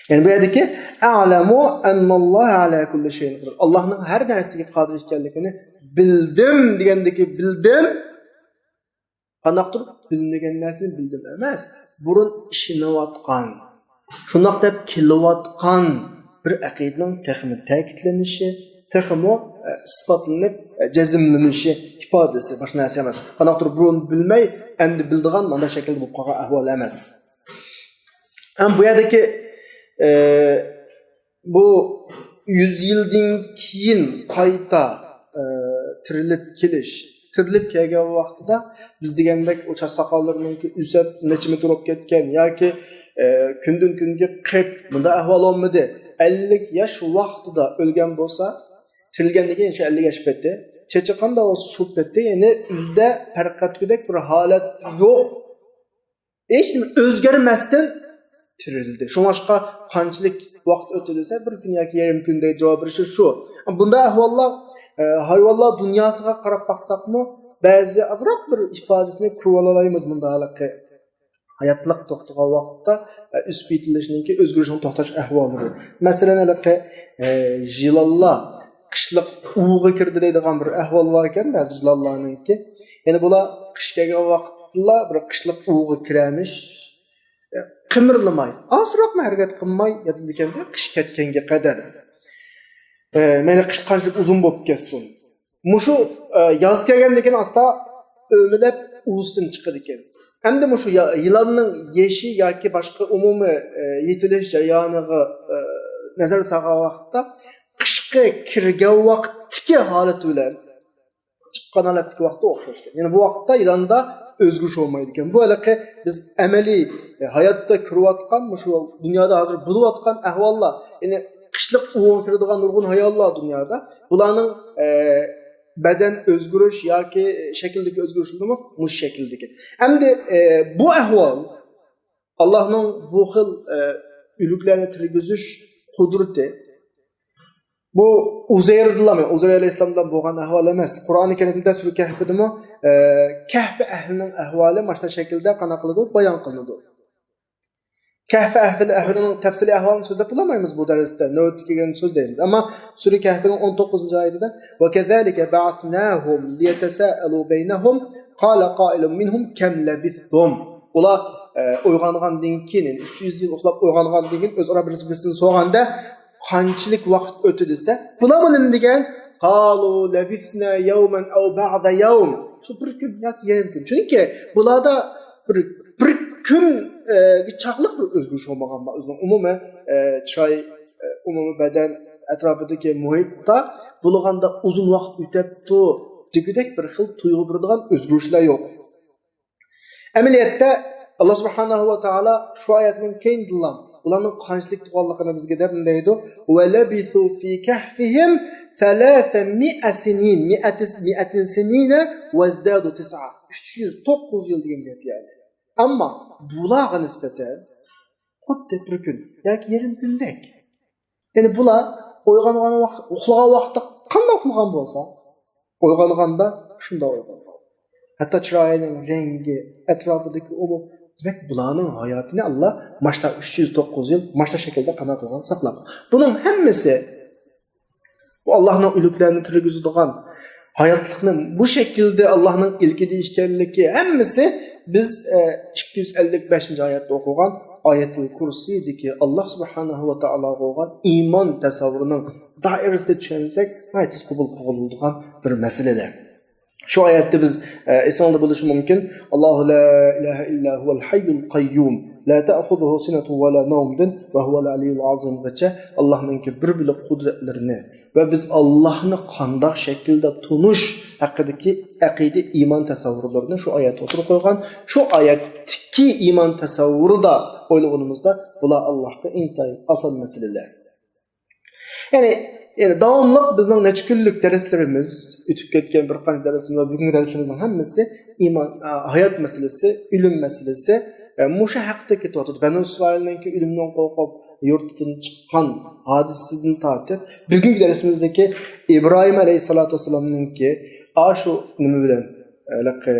يەنى بۇ يەردىكى «أعلم أن الله على كل شيء قدير»، ئاللاھنىڭ ھەر نەرسىگە قادىر ئىكەنلىكىنى بىلدىم دېگەندىكى بىلدىم، قانداقتۇر بىلمىگەن نەرسىنى بىلدىم ئەمەس، بۇرۇن ئىشىنىۋاتقان، شۇنداق دەپ كېلىۋاتقان بىر ئەقىدىنىڭ تېخىمۇ تەكىتلىنىشى، تېخىمۇ، ئە، ئىسپاتلىنىپ، ئە، جەزملىنىشى ئىپادىسى، باشقا نەرسە ئەمەس. قانداقتۇر بۇرۇن بىلمەي، ئەمدى بىلىدىغان مانداق شەكىلدە بولۇپ قالغان ئەھۋال ئەمەس. ھەم بۇ يەردىكى، ئە، بۇ يۈز يىلدىن كېيىن قايتا، ئە، تىرىلىپ كېلىش. تىرىلىپ كەلگەن ۋاقتىدا بىز دېگەندەك ئۇ چاچ ساقاللىرىنىڭكى ئۈزۈپ نەچچە مېتىر بولۇپ كەتكەن ياكى، ئە، كۈندىن كۈنگە قېپ، بۇنداق ئەھۋال بولمىدى. ئەللىك ياش ۋاقتىدا ئۆلگەن بولسا، تىرىلگەندىن كېيىن ئەللىك ياش پەتتە. چېچى قانداق بولسا شۇ پەتتە، يەنى ئۆزىدە پەرق قاتقۇدەك بىر ھالەت يوق. ھېچ نېمە ئۆزگەرمەستىن تىرىلدى. شۇڭلاشقا قانچىلىك ۋاقىت ئۆتتى دېسە، بىر كۈن ياكى يېرىم كۈن دەپ جاۋاب بېرىشى شۇ. بۇنداق ئەھۋاللار، ئە، ھايۋانلار دۇنياسىغا قاراپ باقساقمۇ، بەزى ئازراق بىر ئىپادىسىنى كۆرۈۋالالايمىز مۇنداق ھېلىقى ھاياتلىق توختىغان ۋاقىتتا، ئە، ئۆسۈپ يېتىلىشنىڭكى ئۆزگىرىشنىڭ توختاش ئەھۋاللىرى. مەسىلەن، ھېلىقى، ئە، يىلانلار قىشلىق ئۇۋىغا كىردى دەيدىغان بىر ئەھۋال بار ئىكەن، بەزى يىلانلارنىڭكى. يەنى بۇلار قىش كەلگەن ۋاقىتلا بىر قىشلىق ئۇۋىغا كىرەرمىش، قىمىرلىماي، ئازراقمۇ ھەرىكەت قىلماي ياتىدىكەن-دە، قىش كەتكەنگە قەدەر. ئە، مەيلى قىش قانچىلىك ئۇزۇن بولۇپ كەتسۇن. مۇشۇ، ئە، ياز كەلگەندىن كېيىن ئاستا ئۆمىلەپ ئۇۋىسىدىن چىقىدىكەن. ئەمدى مۇشۇ يا-، يىلاننىڭ يېشى ياكى باشقا ئومۇمىي، ئە، يېتىلىش جەريانىغا، ئە، نەزەر سالغان ۋاقىتتا، قىشقا كىرگەن ۋاقىتتىكى ھالىتى بىلەن چىققان ھالەتتىكى ۋاقىتتا ئوخشاشكەن. يەنى بۇ ۋاقىتتا يىلاندا ئۆزگىرىش بولمايدىكەن. بۇ ھېلىقى بىز ئەمەلىي، ئە، ھاياتتا كۆرۈۋاتقان، مۇشۇ دۇنيادا ھازىر بولۇۋاتقان ئەھۋاللار. يەنى قىشلىق ئۇۋىغا كىرىدىغان نۇرغۇن ھايۋانلار دۇنيادا. بۇلارنىڭ، ئە، بەدەن ئۆزگىرىش ياكى شەكىلدىكى ئۆزگىرىشمۇ مۇشۇ شەكىلدىكى. ئەمدى، ئە، بۇ ئەھۋال، ئاللاھنىڭ بۇ خىل، ئە، ئۆلۈكلەرنى تىرگۈزۈش قۇدرىتى، بۇ ئۇزەيردىلا، ئۇزەير ئەلەيھىسسالام بىلەن بولغان ئەھۋال ئەمەس. قۇرئانى كەرىمدە سۈرە كەھفىدىمۇ، ئە، كەھف ئەھلىنىڭ ئەھۋالى ماشۇنداق شەكىلدە قانداق قىلىدۇ؟ بايان قىلىنىدۇ. كەھف ئەھلى، ئەھلىنىڭ تەپسىلىي ئەھۋالىنى سۆزلەپ بولالمايمىز بۇ دەرستە. نۆۋەتتە كەلگەندە سۆزلەيمىز. ئەمما سۈرە كەھفنىڭ ئون توققۇزىنچى ئايىتىدە، وَكَذَلِكَ بَعَثْنَاهُمْ لِيَتَسَاءَلُوا بَيْنَهُمْ قَالَ قَائِلٌ مِنْهُمْ كَمْ لَبِثْتُمْ. ئۇلار، ئە، ئويغانغاندىن كېيىن، يەنى ئۈچ يۈز يىل ئۇخلاپ ئويغانغاندىن كېيىن ئۆزئارا بىرسى بىرسىدىن سورىغاندا، قانچىلىك ۋاقىت ئۆتتى دېسە، بۇلارمۇ نېمە دېگەن؟ قَالُوا لَبِثْنَا يَوْمًا أَوْ بَعْضَ يَوْمٍ. شۇ بىر كۈن ياكى يېرىم كۈن. چۈنكى بۇلاردا بىر، بىر كۈن، ئە، چاقلىق بىر ئۆزگىرىش بولمىغان، ئۆزىنىڭ ئومۇمىي، ئە، چىراي، ئە، ئومۇمىي بەدەن ئەتراپىدىكى مۇھىتتا بولغاندا ئۇزۇن ۋاقىت ئۆتەپتۇ دېگۈدەك بىر خىل تۇيغۇ بېرىدىغان ئۆزگىرىشلەر يوق. ئەمەلىيەتتە، ئاللا سۇبھانەھۇ ۋە تائالا شۇ ئايەتنىڭ كەينىدىنلا ئۇلارنىڭ قانچىلىك تۇرغانلىقىنى بىزگە دەپ مۇنداق دەيدۇ، وَلَبِثُوا فِي كَهْفِهِمْ ثَلَاثَ مِئَةِ سِنِينَ، مِئَةِ، مِئَةٍ سِنِينَ وَازْدَادُوا تِسْعًا. ئۈچ يۈز توققۇز يىل دېگەن گەپ يەنى. ئەمما بۇلارغا نىسبەتەن خۇددى بىر كۈن ياكى يېرىم كۈندەك. يەنى بۇلار ئويغانغان ۋاقىت، ئۇخلىغان ۋاقىتتا قانداق ئۇخلىغان بولسا، ئويغانغاندا شۇنداق ئويغانغان. ھەتتا چىرايىنىڭ رەڭگى، ئەتراپىدىكى ئۇمۇ، دېمەك، بۇلارنىڭ ھاياتىنى ئاللا ماشتا ئۈچ يۈز توققۇز يىل ماشتا شەكىلدە قانداق قىلغان، ساقلىغان. بۇنىڭ ھەممىسى بۇ ئاللانىڭ ئۆلۈكلەرنى تىرگۈزىدىغان، ھاياتلىقنى بۇ شەكىلدە ئاللانىڭ ئىلكىدە ئىكەنلىكى ھەممىسى بىز، ئە، ئىككى يۈز ئەللىك بەشىنچى ئايەتتە ئوقۇغان ئايەتۇل كۇرسىدىكى ئاللا سۇبھانەھۇ ۋە تائالاغا بولغان ئىمان تەسەۋۋۇرىنىڭ دائىرىسىدە چۈشەنسەك، ناھايىتى تېز قوبۇل قىلىنىدىغان بىر مەسىلىدە. شۇ ئايەتتە بىز، ئە، ئېسىڭلاردا بولۇشى مۇمكىن، «ئاللاھۇ لا ئىلاھە ئىللا ھۇۋەل ھەييۇل قەييۇم، لا تەخۇزۇھۇ سىنەتۇن ۋە لا نەۋم» دىن «ۋە ھۇۋەل ئەلىييۇل ئازىم» غىچە ئاللانىڭكى بىر بۆلەك قۇدرەتلىرىنى ۋە بىز ئاللانى قانداق شەكىلدە تونۇش ھەققىدىكى ئەقىدە، ئىمان تەسەۋۋۇرلىرىنى شۇ ئايەت ئوتتۇرىغا قويغان. شۇ ئايەتتىكى ئىمان تەسەۋۋۇرىدا ئويلىغىنىمىزدا بۇلار ئاللاغا ئىنتايىن ئاسان مەسىلىلەر. يەنى، يەنى داۋاملىق بىزنىڭ نەچچە كۈنلۈك دەرسلىرىمىز، ئۆتۈپ كەتكەن بىر قانچە دەرسىمىز ۋە بۈگۈنكى دەرسلىرىمىزنىڭ ھەممىسى ئىمان، ئا، ھايات مەسىلىسى، ئۆلۈم مەسىلىسى، ئە، مۇشۇ ھەققىدە كېتىۋاتىدۇ. بەنۇ ئىسرائىلنىڭكى ئۆلۈمدىن قورقۇپ يۇرتىدىن چىققان ھادىسىسىدىن تارتىپ، بۈگۈنكى دەرسىمىزدىكى ئىبراھىم ئەلەيھىسسالاتۇ ۋەسسالامنىڭكى ئاشۇ نېمە بىلەن، ھېلىقى،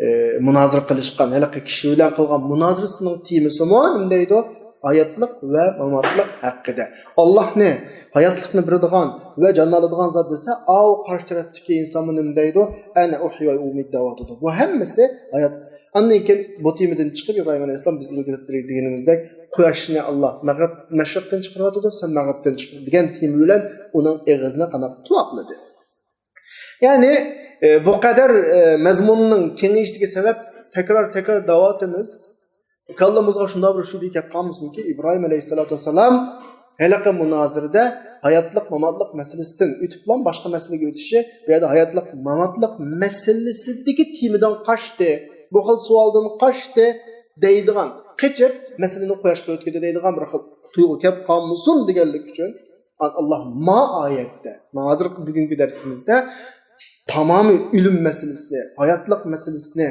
ئى، مۇنازىرە قىلىشقان، ھېلىقى كىشى بىلەن قىلغان مۇنازىرىسىنىڭ تېمىسىمۇ نېمە دەيدۇ؟ ھاياتلىق ۋە ماماتلىق ھەققىدە. ئاللاھنى ھاياتلىقنى بېرىدىغان ۋە جانلاندۇرىدىغان زات دېسە، ئاۋۇ قارشى تەرەپتىكى ئىنسانمۇ نېمە دەيدۇ؟ «ئەنە ئۇھيى ۋە ئۇمىت» دەۋاتىدۇ. بۇ ھەممىسى ھايات. ئاندىن كېيىن بۇ تېمىدىن چىقىپ، ئىبراھىم ئەلەيھىسسالام بىز ئىلگىرى دېگىنىمىزدەك، قۇياشنى ئاللاھ مەغرىب، مەشرىقتىن چىقىرىۋاتىدۇ، سەن مەغرىبتىن چىقىر دېگەن تېما بىلەن ئۇنىڭ ئېغىزىنى قانداق تۇۋاقلىدى. يەنى، ئە، بۇ قەدەر، ئە، مەزمۇننىڭ كېڭىيىشىدىكى سەۋەب تەكرار، تەكرار دەۋاتىمىز. كاللىمىزغا شۇنداق بىر شۈبھە كەپ قالمىسۇنكى، ئىبراھىم ئەلەيھىسسالاتۇ ۋەسسالام ھېلىقى مۇنازىرىدە ھاياتلىق، ماماتلىق مەسىلىسىدىن ئۆتۈپلا باشقا مەسىلىگە ئۆتۈشى، بۇ يەردە ھاياتلىق، ماماتلىق مەسىلىسىدىكى تېمىدىن قاچتى، بۇ خىل سوئالدىن قاچتى دەيدىغان، قېچىپ مەسىلىنى قۇياشقا ئۆتكۈزدى دەيدىغان بىر خىل تۇيغۇ كەپ قالمىسۇن دېگەنلىك ئۈچۈن، ئاللاھ ما ئايەتتە، ما ھازىرقى بۈگۈنكى دەرسىمىزدە تامامىي ئۆلۈم مەسىلىسىنى، ھاياتلىق مەسىلىسىنى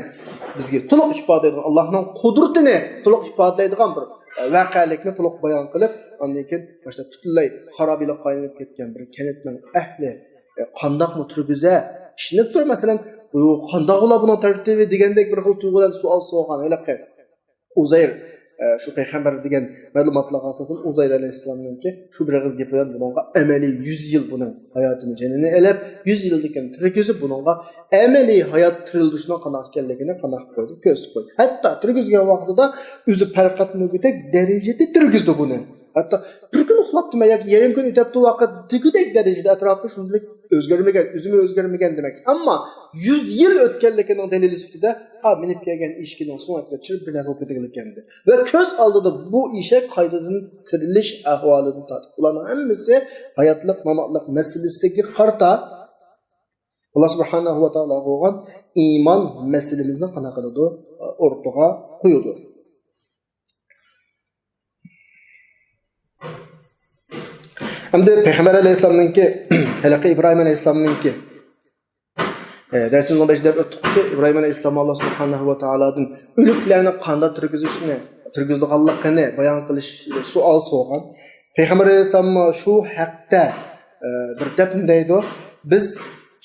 بىزگە تولۇق ئىپادىلەيدىغان، ئاللاھنىڭ قۇدرىتىنى تولۇق ئىپادىلەيدىغان بىر، ئە، ۋەقەلىكنى تولۇق بايان قىلىپ، ئاندىن كېيىن ماشۇنداق پۈتۈنلەي خارابىلىككە ئايلىنىپ كەتكەن بىر كەنتنىڭ ئەھلى، ئە، قانداقمۇ تۈرگۈزە، ئىشىنىپ تۇر، مەسىلەن، بۇ قانداق بولا بۇنىڭ تەرتىپى دېگەندەك بىر خىل تۇيغۇ بىلەن سوئال سورىغان ھېلىقى ئۇزەير، ئە، شۇ پەيغەمبەر دېگەن مەلۇماتلارغا ئاساسەن، ئۇزەير ئەلەيھىسسالامنىڭكى شۇ بىر ئېغىز گېپى بىلەن بۇنىڭغا ئەمەلىي يۈز يىل بۇنىڭ ھاياتىنى، جېنىنى ئېلىپ، يۈز يىلدىن كېيىن تىرگۈزۈپ، بۇنىڭغا ئەمەلىي ھايات تىرىلدۈرۈشنىڭ قانداق ئىكەنلىكىنى قانداق قىلىپ قويدى، كۆرسىتىپ قويدى. ھەتتا تىرگۈزگەن ۋاقتىدا ئۆزى پەرقەتمىگۈدەك دەرىجىدە تىرگۈزدى بۇنى. ھەتتا بىر كۈن ئۇخلاپتىمەن ياكى يېرىم كۈن ئۆتەپتۇ ۋاقىت دېگۈدەك دەرىجىدە ئەتراپى شۇنچىلىك ئۆزگەرمىگەن، ئۆزىمۇ ئۆزگەرمىگەن دېمەك. ئەمما يۈز يىل ئۆتكەنلىكىنىڭ دەلىلى سۈپىتىدە، ئا، مىنىپ كەلگەن ئېشىكىنىڭ سۆڭەكلىرى چىرىپ بىر نەرسە بولۇپ كېتىدىكەن دېدى. ۋە كۆز ئالدىدا بۇ ئېشەك قايتىدىن تىرىلىش ئەھۋالىدىن تارتىپ، بۇلارنىڭ ھەممىسى ھاياتلىق، ماماتلىق مەسىلىسىگە قارىتا ئاللا سۇبھانەھۇ ۋە تائالاغا بولغان ئىمان مەسىلىمىزنى قانداق قىلىدۇ؟ ئورتىغا قويىدۇ. ئەمدى پەيغەمبەر ئەلەيھىسسالامنىڭكى، ھېلىقى ئىبراھىم ئەلەيھىسسالامنىڭكى ئە، دەرسىمىزنىڭ بېشىدا دەپ ئۆتتۇقكى، ئىبراھىم ئەلەيھىسسالام ئاللا سۇبھانەھۇ ۋە تائالادىن ئۆلۈكلەرنى قانداق تىرگۈزۈشنى، تىرگۈزىدىغانلىقىنى بايان قىلىش سوئال سورىغان. پەيغەمبەر ئەلەيھىسسالام شۇ ھەقتە، ئە، بىر دەپ دەيدۇ، بىز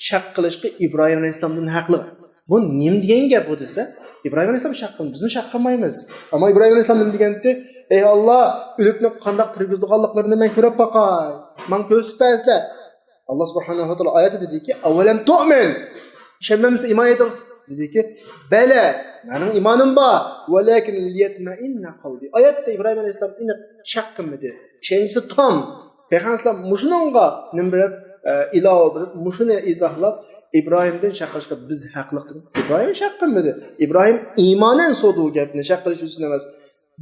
شەك قىلىشقا ئىبراھىم ئەلەيھىسسالامدىن ھەقلىق. بۇ نېمە دېگەن گەپ بۇ دېسە، ئىبراھىم ئەلەيھىسسالام شەك قىلمىدى، بىزمۇ شەك قىلمايمىز. ئەمما ئىبراھىم ئەلەيھىسسالام نېمە دېگەنتى؟ ئەي ئاللا، ئۆلۈكنى قانداق تىرگۈزىدىغانلىقلىرىنى مەن كۆرۈپ باقاي. ماڭا كۆرسىتىپ بەرسىلە. ئاللا سۇبھانەھۇ ۋە تائالا ئايەتتە دېدىكى، «ئەۋەلەم تۇئمىن؟» ئىشەنمەمسەن، ئىمان ئېيتىڭ. دېدىكى، «بەلە، مېنىڭ ئىمانىم بار. ۋەلەكىن لىيەتمەئىننە قەلبى.» ئايەتتە ئىبراھىم ئەلەيھىسسالام ئېنىق شەك قىلمىدى. ئىشەنچىسى تام. پەيغەمبەر ئەلەيھىسسالام مۇشۇنىڭغا نېمە بېرىپ، ئە، ئىلاۋە بېرىپ، مۇشۇنى ئىزاھلاپ، ئىبراھىمدىن شەك قىلىشقا بىز ھەقلىق دېدى. ئىبراھىم شەك قىلمىدى. ئىبراھىم ئىمانەن سورىدى بۇ گەپنى، شەك قىلىش ئۈچۈن ئەمەس.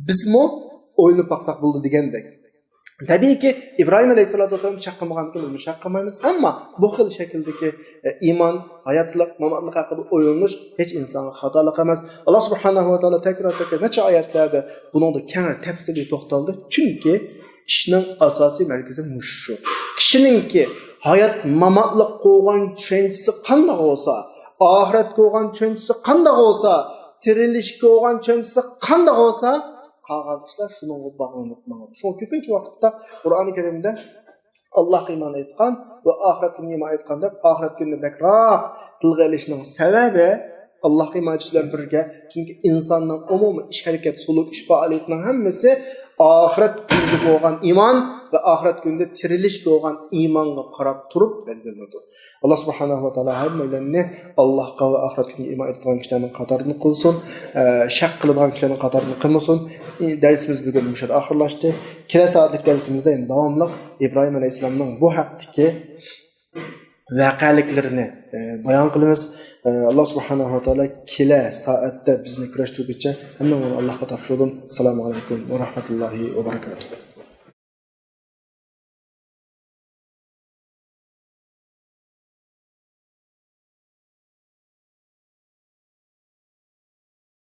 بىزمۇ ئويلىنىپ باقساق بولىدۇ دېگەندەك. تەبىئىيكى، ئىبراھىم ئەلەيھىسسالاتۇ ۋەسسالام شەك قىلمىغاندىكىن بىزمۇ شەك قىلمايمىز. ئەمما بۇ خىل شەكىلدىكى، ئە، ئىمان، ھاياتلىق، ماماتلىق ھەققىدە ئويلىنىش ھېچ ئىنسانغا خاتالىق ئەمەس. ئاللا سۇبھانەھۇ ۋە تائالا تەكرار-تەكرار نەچچە ئايەتلەردە بۇنىڭدا كەڭرى تەپسىلىي توختالدى. چۈنكى ئىشنىڭ ئاساسىي مەركىزى مۇشۇ. كىشىنىڭكى ھايات ماماتلىققا بولغان چۈشەنچىسى قانداق بولسا، ئاخىرەتكە بولغان چۈشەنچىسى قانداق بولسا، تىرىلىشكە بولغان چۈشەنچىسى قانداق بولسا، قالغان ئىشلار شۇنىڭغا باغلىنىپ ماڭىدۇ. شۇڭا كۆپىنچە ۋاقىتتا قۇرئانى كەرىمدە ئاللاھقا ئىمان ئېيتقان ۋە ئاخىرەت كۈنىگە ئىمان ئېيتقان دەپ، ئاخىرەت كۈنىنى بەكرەك تىلغا ئېلىشنىڭ سەۋەبى، ئاللاھقا ئىمان ئېيتىش بىلەن بىرگە، چۈنكى ئىنساننىڭ ئومۇمىي ئىش ھەرىكەت، سۇلۇك، ئىش پائالىيىتىنىڭ ھەممىسى ئاخىرەت كۈنىگە بولغان ئىمان ۋە ئاخىرەت كۈنىدە تىرىلىشكە بولغان ئىمانغا قاراپ تۇرۇپ بەلگىلىنىدۇ. ئاللا سۇبھانەھۇ ۋە تائالا ھەممەيلەننى ئاللاھقا ۋە ئاخىرەت كۈنىگە ئىمان ئېيتىدىغان كىشىلەرنىڭ قاتارىدىن قىلسۇن. ئە، شەك قىلىدىغان كىشىلەرنىڭ قاتارىدىن قىلمىسۇن. دەرسىمىز بۈگۈن مۇشۇ يەردە ئاخىرلاشتى. كېلەر سائەتلىك دەرسىمىزدە يەنە داۋاملىق ئىبراھىم ئەلەيھىسسالامنىڭ بۇ ھەقتىكى ۋەقەلىكلىرىنى، ئە، بايان قىلىمىز. ئە، ئاللا سۇبھانەھۇ ۋە تائالا كېلەر سائەتتە بىزنى كۈرەشتۈرگۈچە ھەممىڭلارنى ئاللاھقا تاپشۇردۇم. ئەسسالامۇ ئەلەيكۇم ۋە رەھمەتۇللاھى ۋە بەرەكاتۇھۇ.